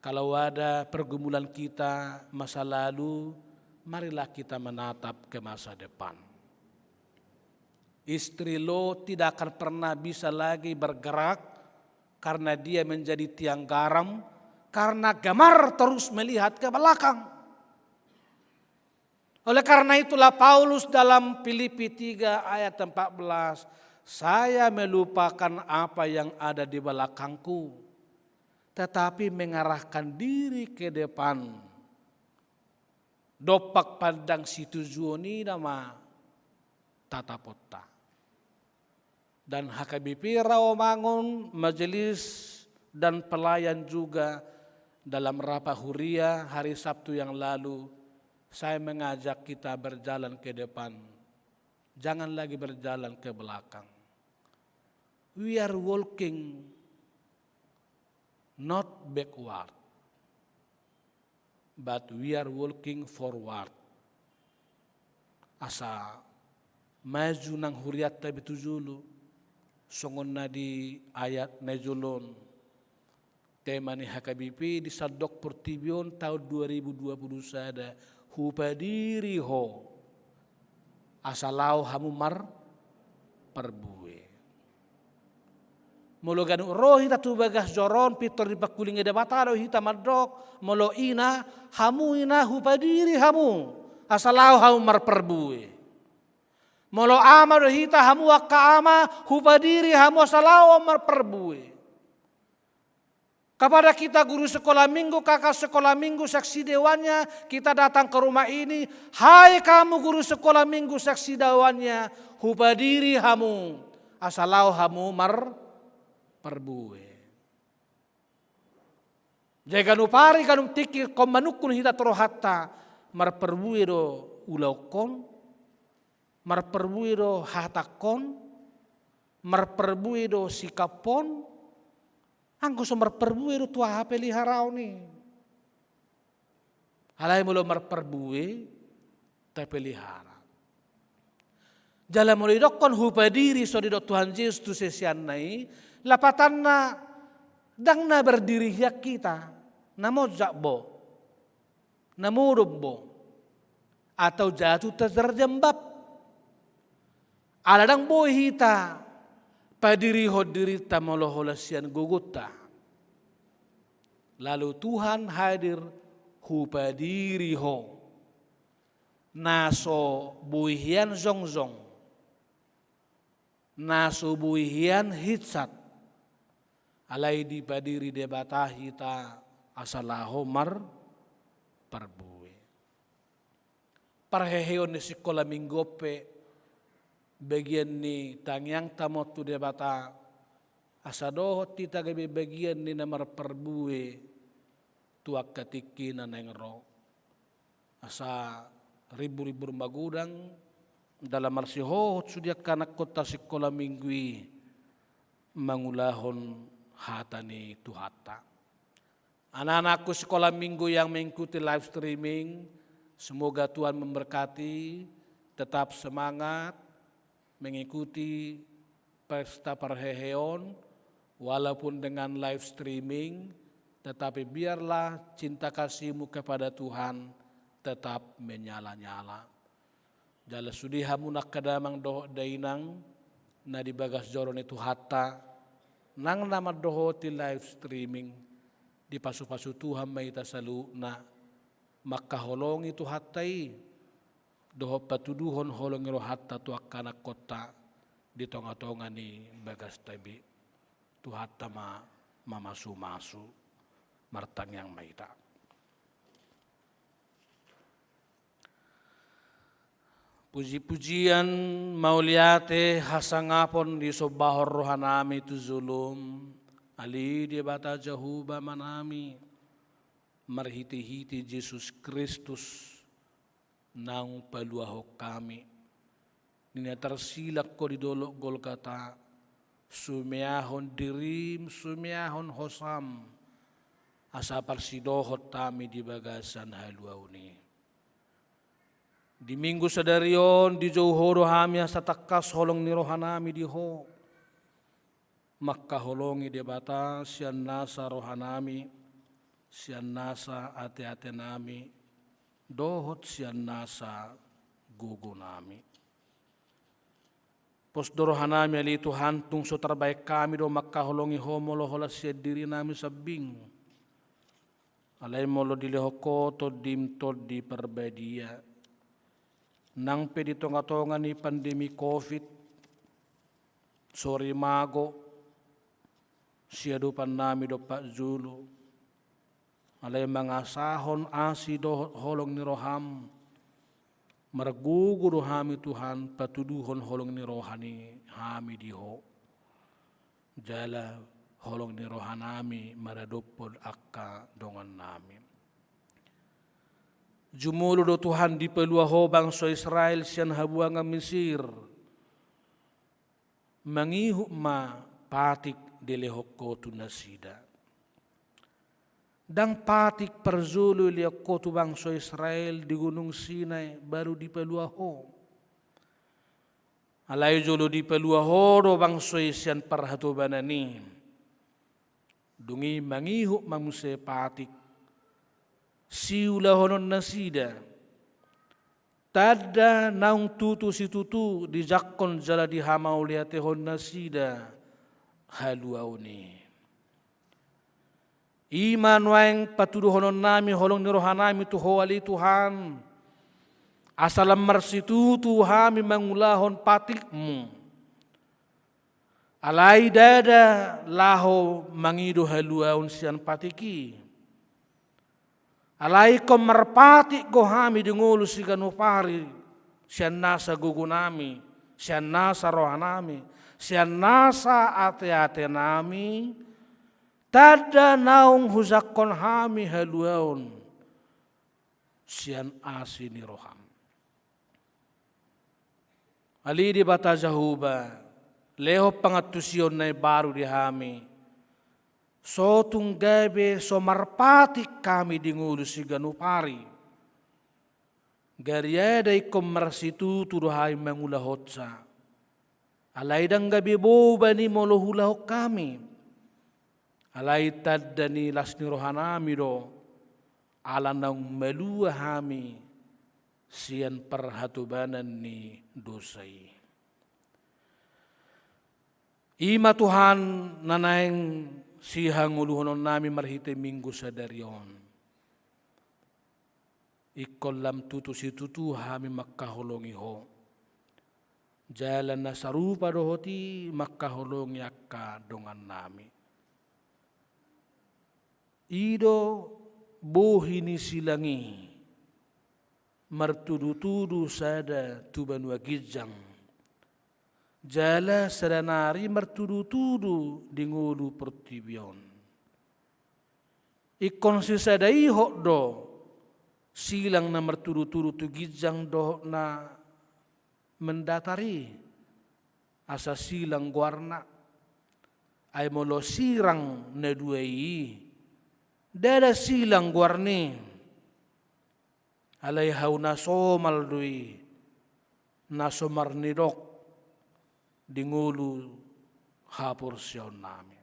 Kalau ada pergumulan kita masa lalu, marilah kita menatap ke masa depan. Istri Lot tidak akan pernah bisa lagi bergerak karena dia menjadi tiang garam, karena gemar terus melihat ke belakang. Oleh karena itulah Paulus dalam Filipi tiga ayat empat belas, "Saya melupakan apa yang ada di belakangku, tetapi mengarahkan diri ke depan." Dompak pandang situjuon i nama tataponta. Dan H K B P Rawamangun, majelis dan pelayan juga dalam rapat huria hari Sabtu yang lalu, saya mengajak kita berjalan ke depan. Jangan lagi berjalan ke belakang. We are walking not backward, but we are walking forward. Asa maju nang hurianta be tu jolo, songon na di ayat na jolo on. Tema ni H K B P di sandok portibi on taon dua ribu dua puluh sada, hupadiri ho asa laho hamu marparbue. Molo ganup ro hita tu bagas joro on, pintor dipangkulingi Debata do hita mandok, molo ina, hamu ina, hupadiri hamu asa laho hamu marparbue. Molo ama do hita, hamu angka ama, hupadiri hamu asa laho marparbue. Kepada kita guru sekolah minggu, kakak sekolah minggu, saksi dewannya, kita datang ke rumah ini. Hai kamu guru sekolah minggu, saksi dewannya, hupadiri hamu asa laho hamu marparbue. Jadi ganup ari, ganup tingki ingkon manungkun hita tu rohanta, marparbue do ulaonhon, marparbue do hatahon, marparbue do sikaphon. Anggo so marparbue do, tu aha peliharaon i? Alai molo marparbue, tapelihara. Jala molo didokkon hupadiri, so didok Tuhan Jesus tu siseanna i, lapatanna ndang na berdiri hian hita, na monjak bo, na modom bo, atau jatuh terjerembab. Ala ndang boi hita padirihon dirinta molo holan sian gogonta. Lalu Tuhan hadir, hupadiri ho. Na so boi hian jongjong, na so boi hian hinsat, alai dipadiri Debata hita asa laho marparbue. Parheheon ni sikola minggu on pe bagian ni tangiangta ma on tu Debata, asa dohot hita gabe bagian ni na marparbue tu angka tingki na naeng ro. Asa rimbur-rimbur magodang dalam marsihohot sude angka anakhonta sikola minggu i mangulahon hata ni Tuhanta. Anak-anakku sekolah minggu yang mengikuti live streaming, semoga Tuhan memberkati, tetap semangat mengikuti pesta parheheon, walaupun dengan live streaming, tetapi biarlah cinta kasihmu kepada Tuhan tetap menyala-nyala. Jala sude hamu angka damang dohot dainang na di bagas joro ni Tuhanta, nang na mandohoti live streaming, dipasu-pasu Tuhan ma hita saluhutna, mangkaholongi Tuhanta i, dohot patuduhon holong ni rohanta tu angka anakhonta di tonga-tonga ni bagasta be. Tuhanta ma mamasu-masu. Martangiang ma hita. Puji-pujian, mauliate, hasangapon disombahon rohanami tu jolom, ale Debata Jahowa Amanami, marhite-hite Jesus Kristus, naung paluahon hami. Ninna tarsilang Ho di dolok Golgata, sumeahon dirim, sumeahon hosam, asa parsidohot hami di bagasan haluaon i. Di Minggu sadari on dijou Ho do hami asa tangkas holong ni rohanami di Ho. Mangkaholongi Debata sian nasa rohanami, sian nasa ate-atenami, dohot sian nasa gogonami. Pos do rohanami ale Tuhan, tung so tarbahen hami do mangkaholongi Ho molo holan sian dirinami sambing. Alai molo dilehon Ho Tondim Tondi Parbadia, nang pe di tonga-tonga ni pandemi covid, sori mago, siadopannami dompak jolo, alai mangasahon asi dohot holong ni roham, Margogo do hami Tuhan patuduhon holong ni roha ni hami di Ho. Jala holong ni rohanami maradophon angka dongannami. Jumolo do Tuhan dipalua Ho bangso Israel sian habuangan Misir, mangihut ma patik dilehon Ho tu nasida. Ndang patik parjolo dilehon Ho tu bangso Israel di Gunung Sinai baru dipalua Ho. Alai jolo dipalua Ho do bangso i sian parhatobanan i. Dung i mangihut ma muse patik siulahonon nasida tanda naung tutu situtu dijangkon jala dihamauliatehon nasida haluaon i. I ma nuaeng patuduhononnami holong ni rohanami tu Ho ale Tuhan, asa lam marsitutu hami mangulahon patikmu. Alai ndada laho mangido haluaon sian patik i. Alai ingkon marpatik do hami di ngolu siganup ari, sian nasa gogonami, sian nasa rohanami, sian nasa ateatenami, tanda naung hujangkon hami haluaon sian asi ni roham. Ale Debata Jahowa, lehon pangantusion na imbaru di hami. So tung gabe so marpatik hami di ngolu siganup ari. Gariada ingkon marsitutu do hami mangulahonsa. Alai ndang gabe boban i molo huulahon hami. Alai tanda ni las ni rohanami do, ala naung malua hami sian parhatobanan ni dosa i. I ma Tuhan na naeng sihangoluhononnami marhite Minggu sadari on. Ingkon lam tutu situtu hami mangkaholongi Ho. Jala na sarupa dohot i mangkaholongi angka dongannami. I do bohi ni silang i martudutudu sada tu banua ginjang. Jala sada nari martudutudu di ngolu portibi on. Ingkon sisada ihot do silang na martudutudu tu ginjang dohot na mendatar i, asa silang goarna. Ai molo sirang na dua i, ndada silang goarna i. Alai hau na somal do i, na so marnidok di ngolu haporseaonnami.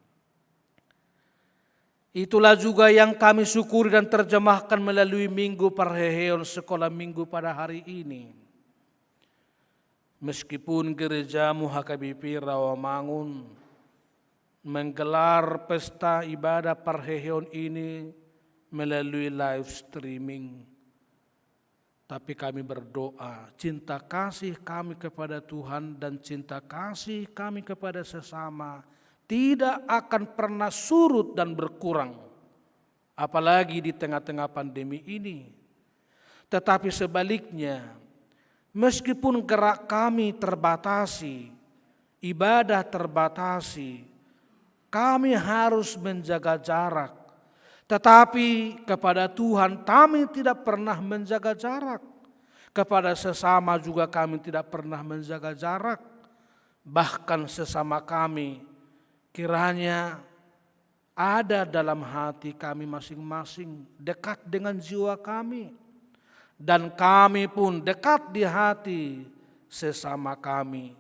Itulah juga yang kami syukuri dan terjemahkan melalui Minggu Parheheon Sekolah Minggu pada hari ini. Meskipun gerejamu H K B P Rawamangun menggelar pesta ibadah parheheon ini melalui live streaming, tapi kami berdoa, cinta kasih kami kepada Tuhan dan cinta kasih kami kepada sesama tidak akan pernah surut dan berkurang, apalagi di tengah-tengah pandemi ini. Tetapi sebaliknya, meskipun gerak kami terbatasi, ibadah terbatasi, kami harus menjaga jarak. Tetapi kepada Tuhan kami tidak pernah menjaga jarak. Kepada sesama juga kami tidak pernah menjaga jarak. Bahkan sesama kami kiranya ada dalam hati kami masing-masing, dekat dengan jiwa kami. Dan kami pun dekat di hati sesama kami,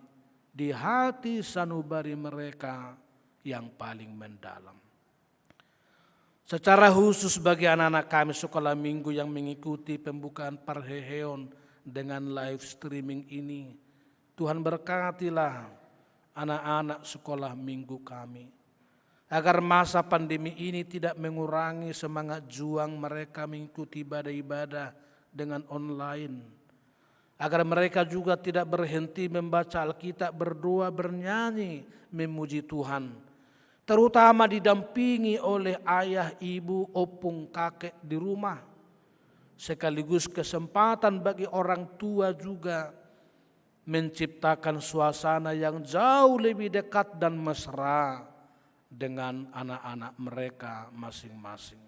di hati sanubari mereka yang paling mendalam. Secara khusus bagi anak-anak kami sekolah minggu yang mengikuti pembukaan parheheon dengan live streaming ini, Tuhan berkatilah anak-anak sekolah minggu kami. Agar masa pandemi ini tidak mengurangi semangat juang mereka mengikuti ibadah-ibadah dengan online. Agar mereka juga tidak berhenti membaca Alkitab, berdoa, bernyanyi, memuji Tuhan. Terutama didampingi oleh ayah, ibu, opung, kakek di rumah. sekaligus kesempatan bagi orang tua juga menciptakan suasana yang jauh lebih dekat dan mesra dengan anak-anak mereka masing-masing.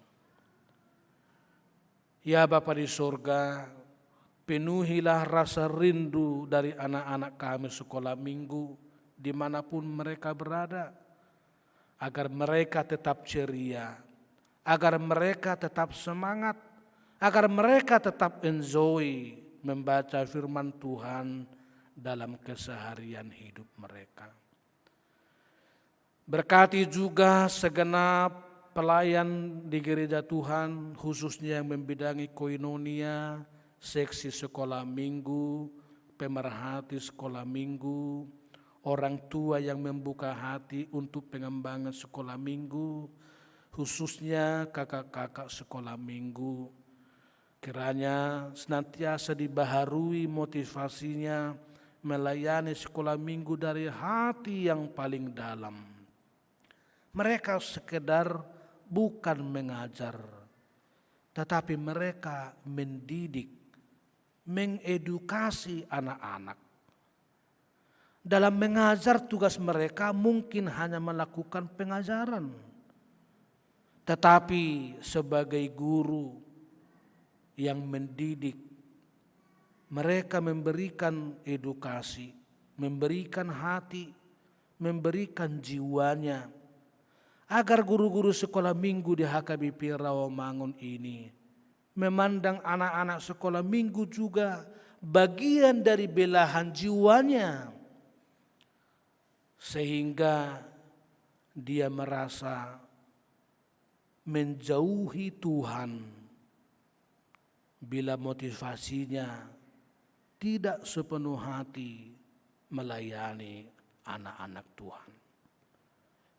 Ya Bapa di sorga, penuhilah rasa rindu dari anak-anak kami sekolah minggu, di mana pun mereka berada, agar mereka tetap ceria, agar mereka tetap semangat, agar mereka tetap enjoy membaca firman Tuhan dalam keseharian hidup mereka. Berkati juga segenap pelayan di gereja Tuhan, khususnya yang membidangi koinonia, seksi sekolah minggu, pemerhati sekolah minggu, orang tua yang membuka hati untuk pengembangan sekolah minggu, khususnya kakak-kakak sekolah minggu. Kiranya senantiasa dibaharui motivasinya melayani sekolah minggu dari hati yang paling dalam. Mereka sekedar bukan mengajar, tetapi mereka mendidik, mengedukasi anak-anak. Dalam mengajar, tugas mereka mungkin hanya melakukan pengajaran, tetapi sebagai guru yang mendidik, mereka memberikan edukasi, memberikan hati, memberikan jiwanya, agar guru-guru sekolah minggu di H K B P Rawamangun ini memandang anak-anak sekolah minggu juga bagian dari belahan jiwanya, sehingga dia merasa menjauhi Tuhan bila motivasinya tidak sepenuh hati melayani anak-anak Tuhan.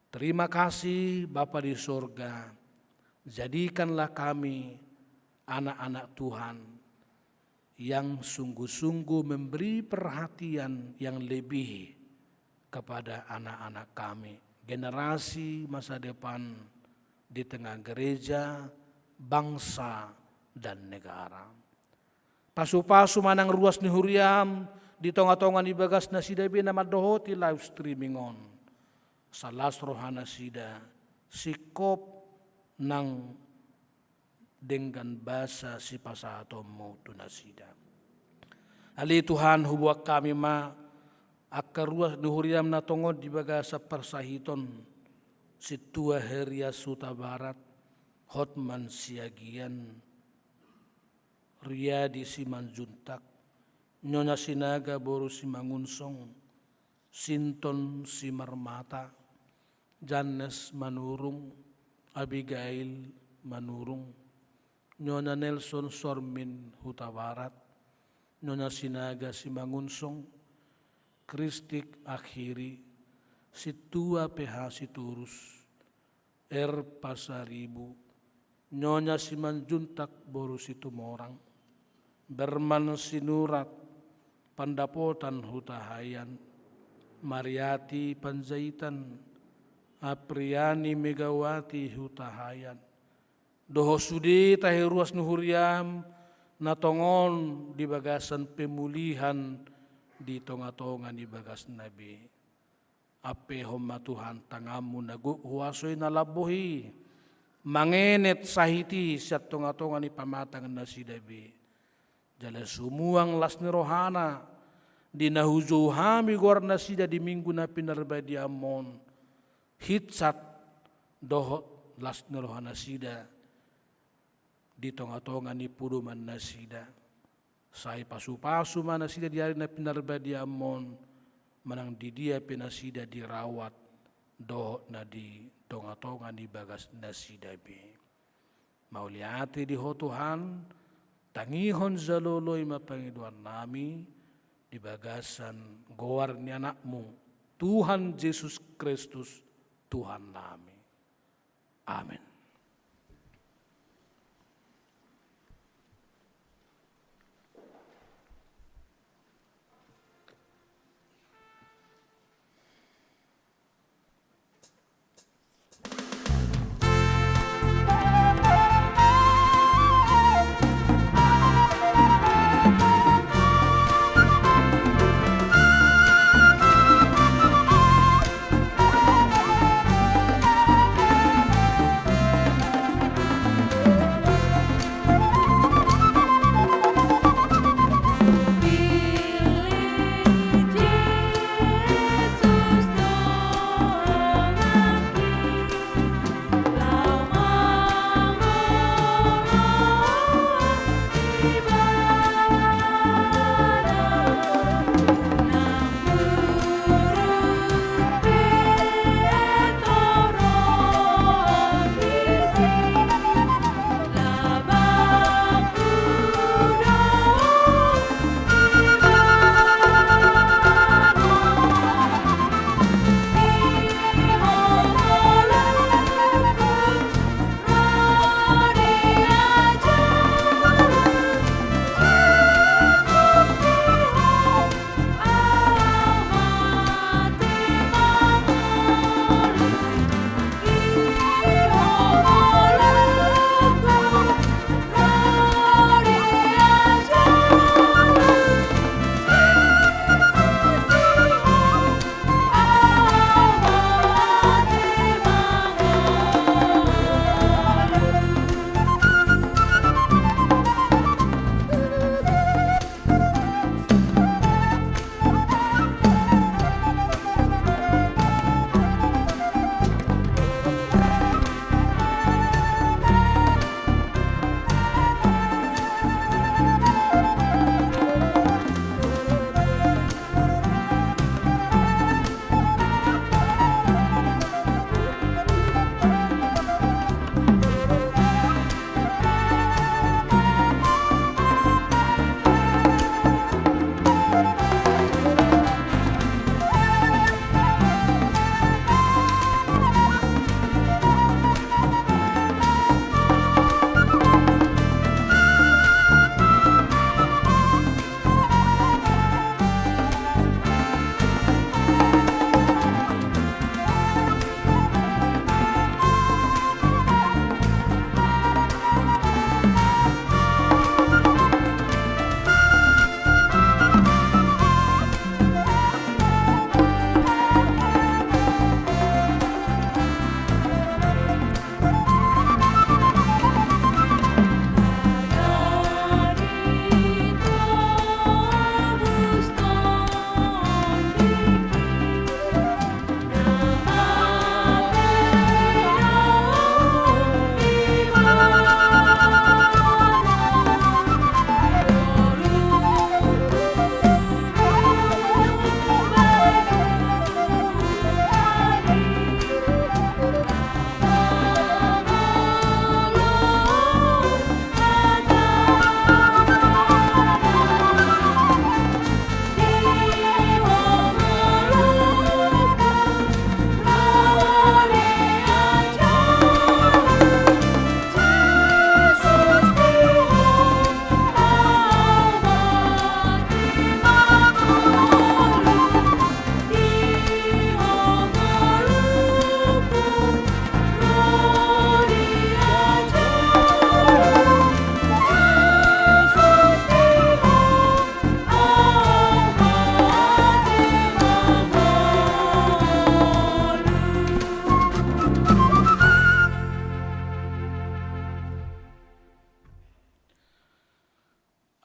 Terima kasih Bapa di sorga, jadikanlah kami anak-anak Tuhan yang sungguh-sungguh memberi perhatian yang lebih kepada anak-anak kami, generasi masa depan di tengah gereja, bangsa, dan negara. Pasu-pasu ma nang ruas ni huriam di tonga-tonga ni bagas nasida be na mandohoti live streaming on. Asa las roha nasida, singkop nang denggan basa sipasahatonmu tu nasida. Ale Tuhan, huboan hami ma angka ruas ni huriam na tongon di bagasan parsahiton, Sintua Herias Hutabarat, Hotman Siagian, Riyadi Simanjuntak, Nyonya Sinaga boru Simangunsong, Sinton Simarmata, Jannes Manurung, Abigail Manurung, Nyonya Nelson Sormin Hutabarat, Nyonya Sinaga Simangunsong, Kristik Akhiri, Sintua P H Sitorus, R Pasaribu, Nyonya Simanjuntak boru Situmorang, Berman Sinurat, Pandapotan Hutahaean, Mariati Panjaitan, Apriani Megawati Hutahaean, dohot sude tahi ruas ni huriam na tongon di bagasan pemulihan di tonga-tonga ni bagasna be. Ampehon ma Tuhan tanganmu na gok huaso i na lambok i, mangenet sahit i sian tonga-tonga ni pamatang nasida be. Jala sumuang las ni rohana di na hujou hami goar nasida di minggu na pinarbadianmon, hitsat dohot las ni roha nasida di tonga-tonga ni podoman nasida. Sai pasu-pasu ma nasida di ari na pinarbadianmon, manang di dia pe nasida dirawat dohot na di tonga-tonga ni bagas nasida be. Mauliate di Ho Tuhan, tangihon jala oloi ma pangidoannami di bagasan goar ni Anakmu, Tuhan Jesus Kristus, Tuhannami. Amen.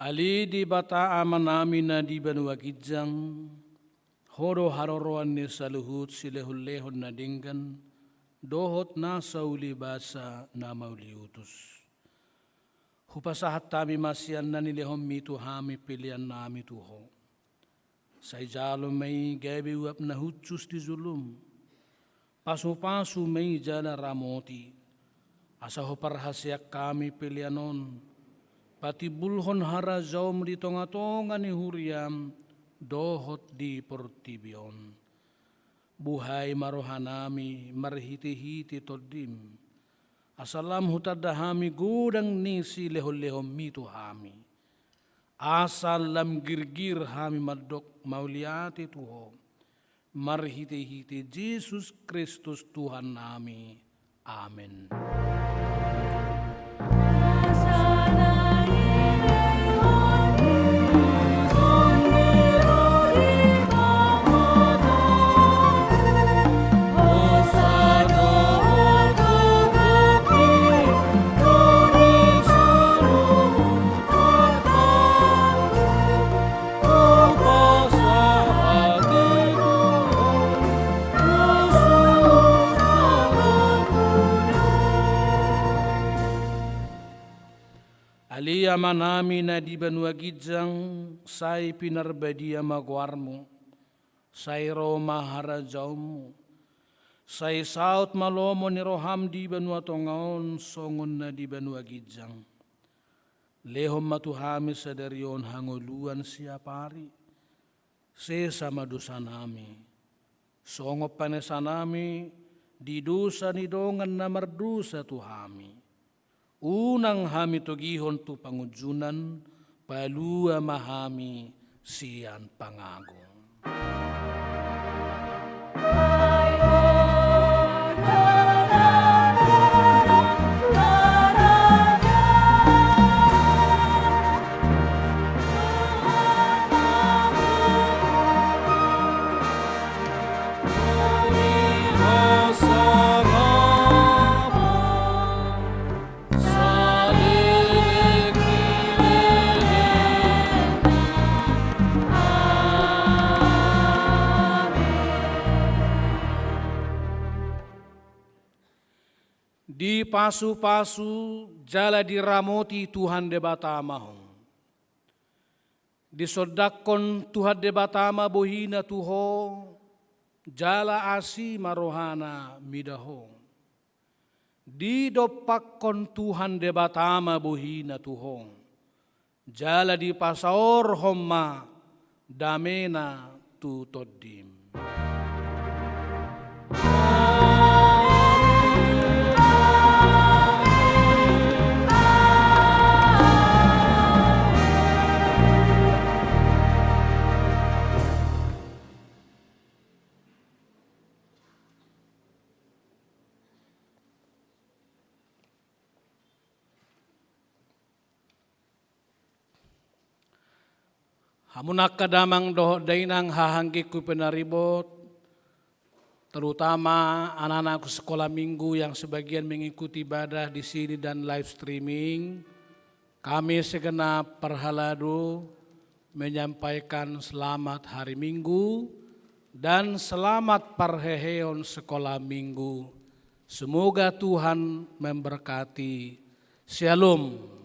Ale Debata Amanami na di banua ginjang, Ho do haroroan ni saluhut silehonlehon na denggan dohot nasa uli basa na mauliutus. Hupasahat hami ma sian na nilehonMi tu hami peleannami tu Ho. Sai jalo ma i gabe uap na hushus di jolom. Pasupasu ma i jala ramoti, asa huparhaseang hami pelean on patimbulhon harajaonMu di tongatonga ni huriaM dohot di portibi on. Buhai ma rohanami marhitehite TondiM, asa lam hutanda hami godang ni silehonlehonMi tu hami. Asa lam girgir hami mandok mauliate tu Ho, marhitehite Jesus Kristus Tuhannami. Amen. Ale Amanami na di banua ginjang, sai pinarbadia ma goarMu, sai ro ma harajaonMu, sai saut ma lomo ni rohaM di banua tonga on songon na di banua ginjang. Lehon ma tu hami sadari on hangoluan siapari. Sesa ma dosanami, songon panesanami di dosa ni dongan na mardosa tu hami. Unang hami togihon tu pangunjunan, palua ma hami sian pangago. Dipasupasu jala diramoti Tuhan Debata ma ho. Disondangkon Tuhan Debata ma bohiNa tu ho, jala asi ma rohaNa mida ho. Didompakkon Tuhan Debata ma bohiNa tu ho, jala dipasaorhon ma dameNa tu tondim. Hamu angka damang dohot dainang, haha anggingku pinaribot, terutama anak-anakku sekolah minggu yang sebagian mengikuti ibadah di sini dan live streaming, kami segenap parhalado menyampaikan selamat hari Minggu dan selamat parheheon sekolah Minggu. Semoga Tuhan memberkati. Syalom.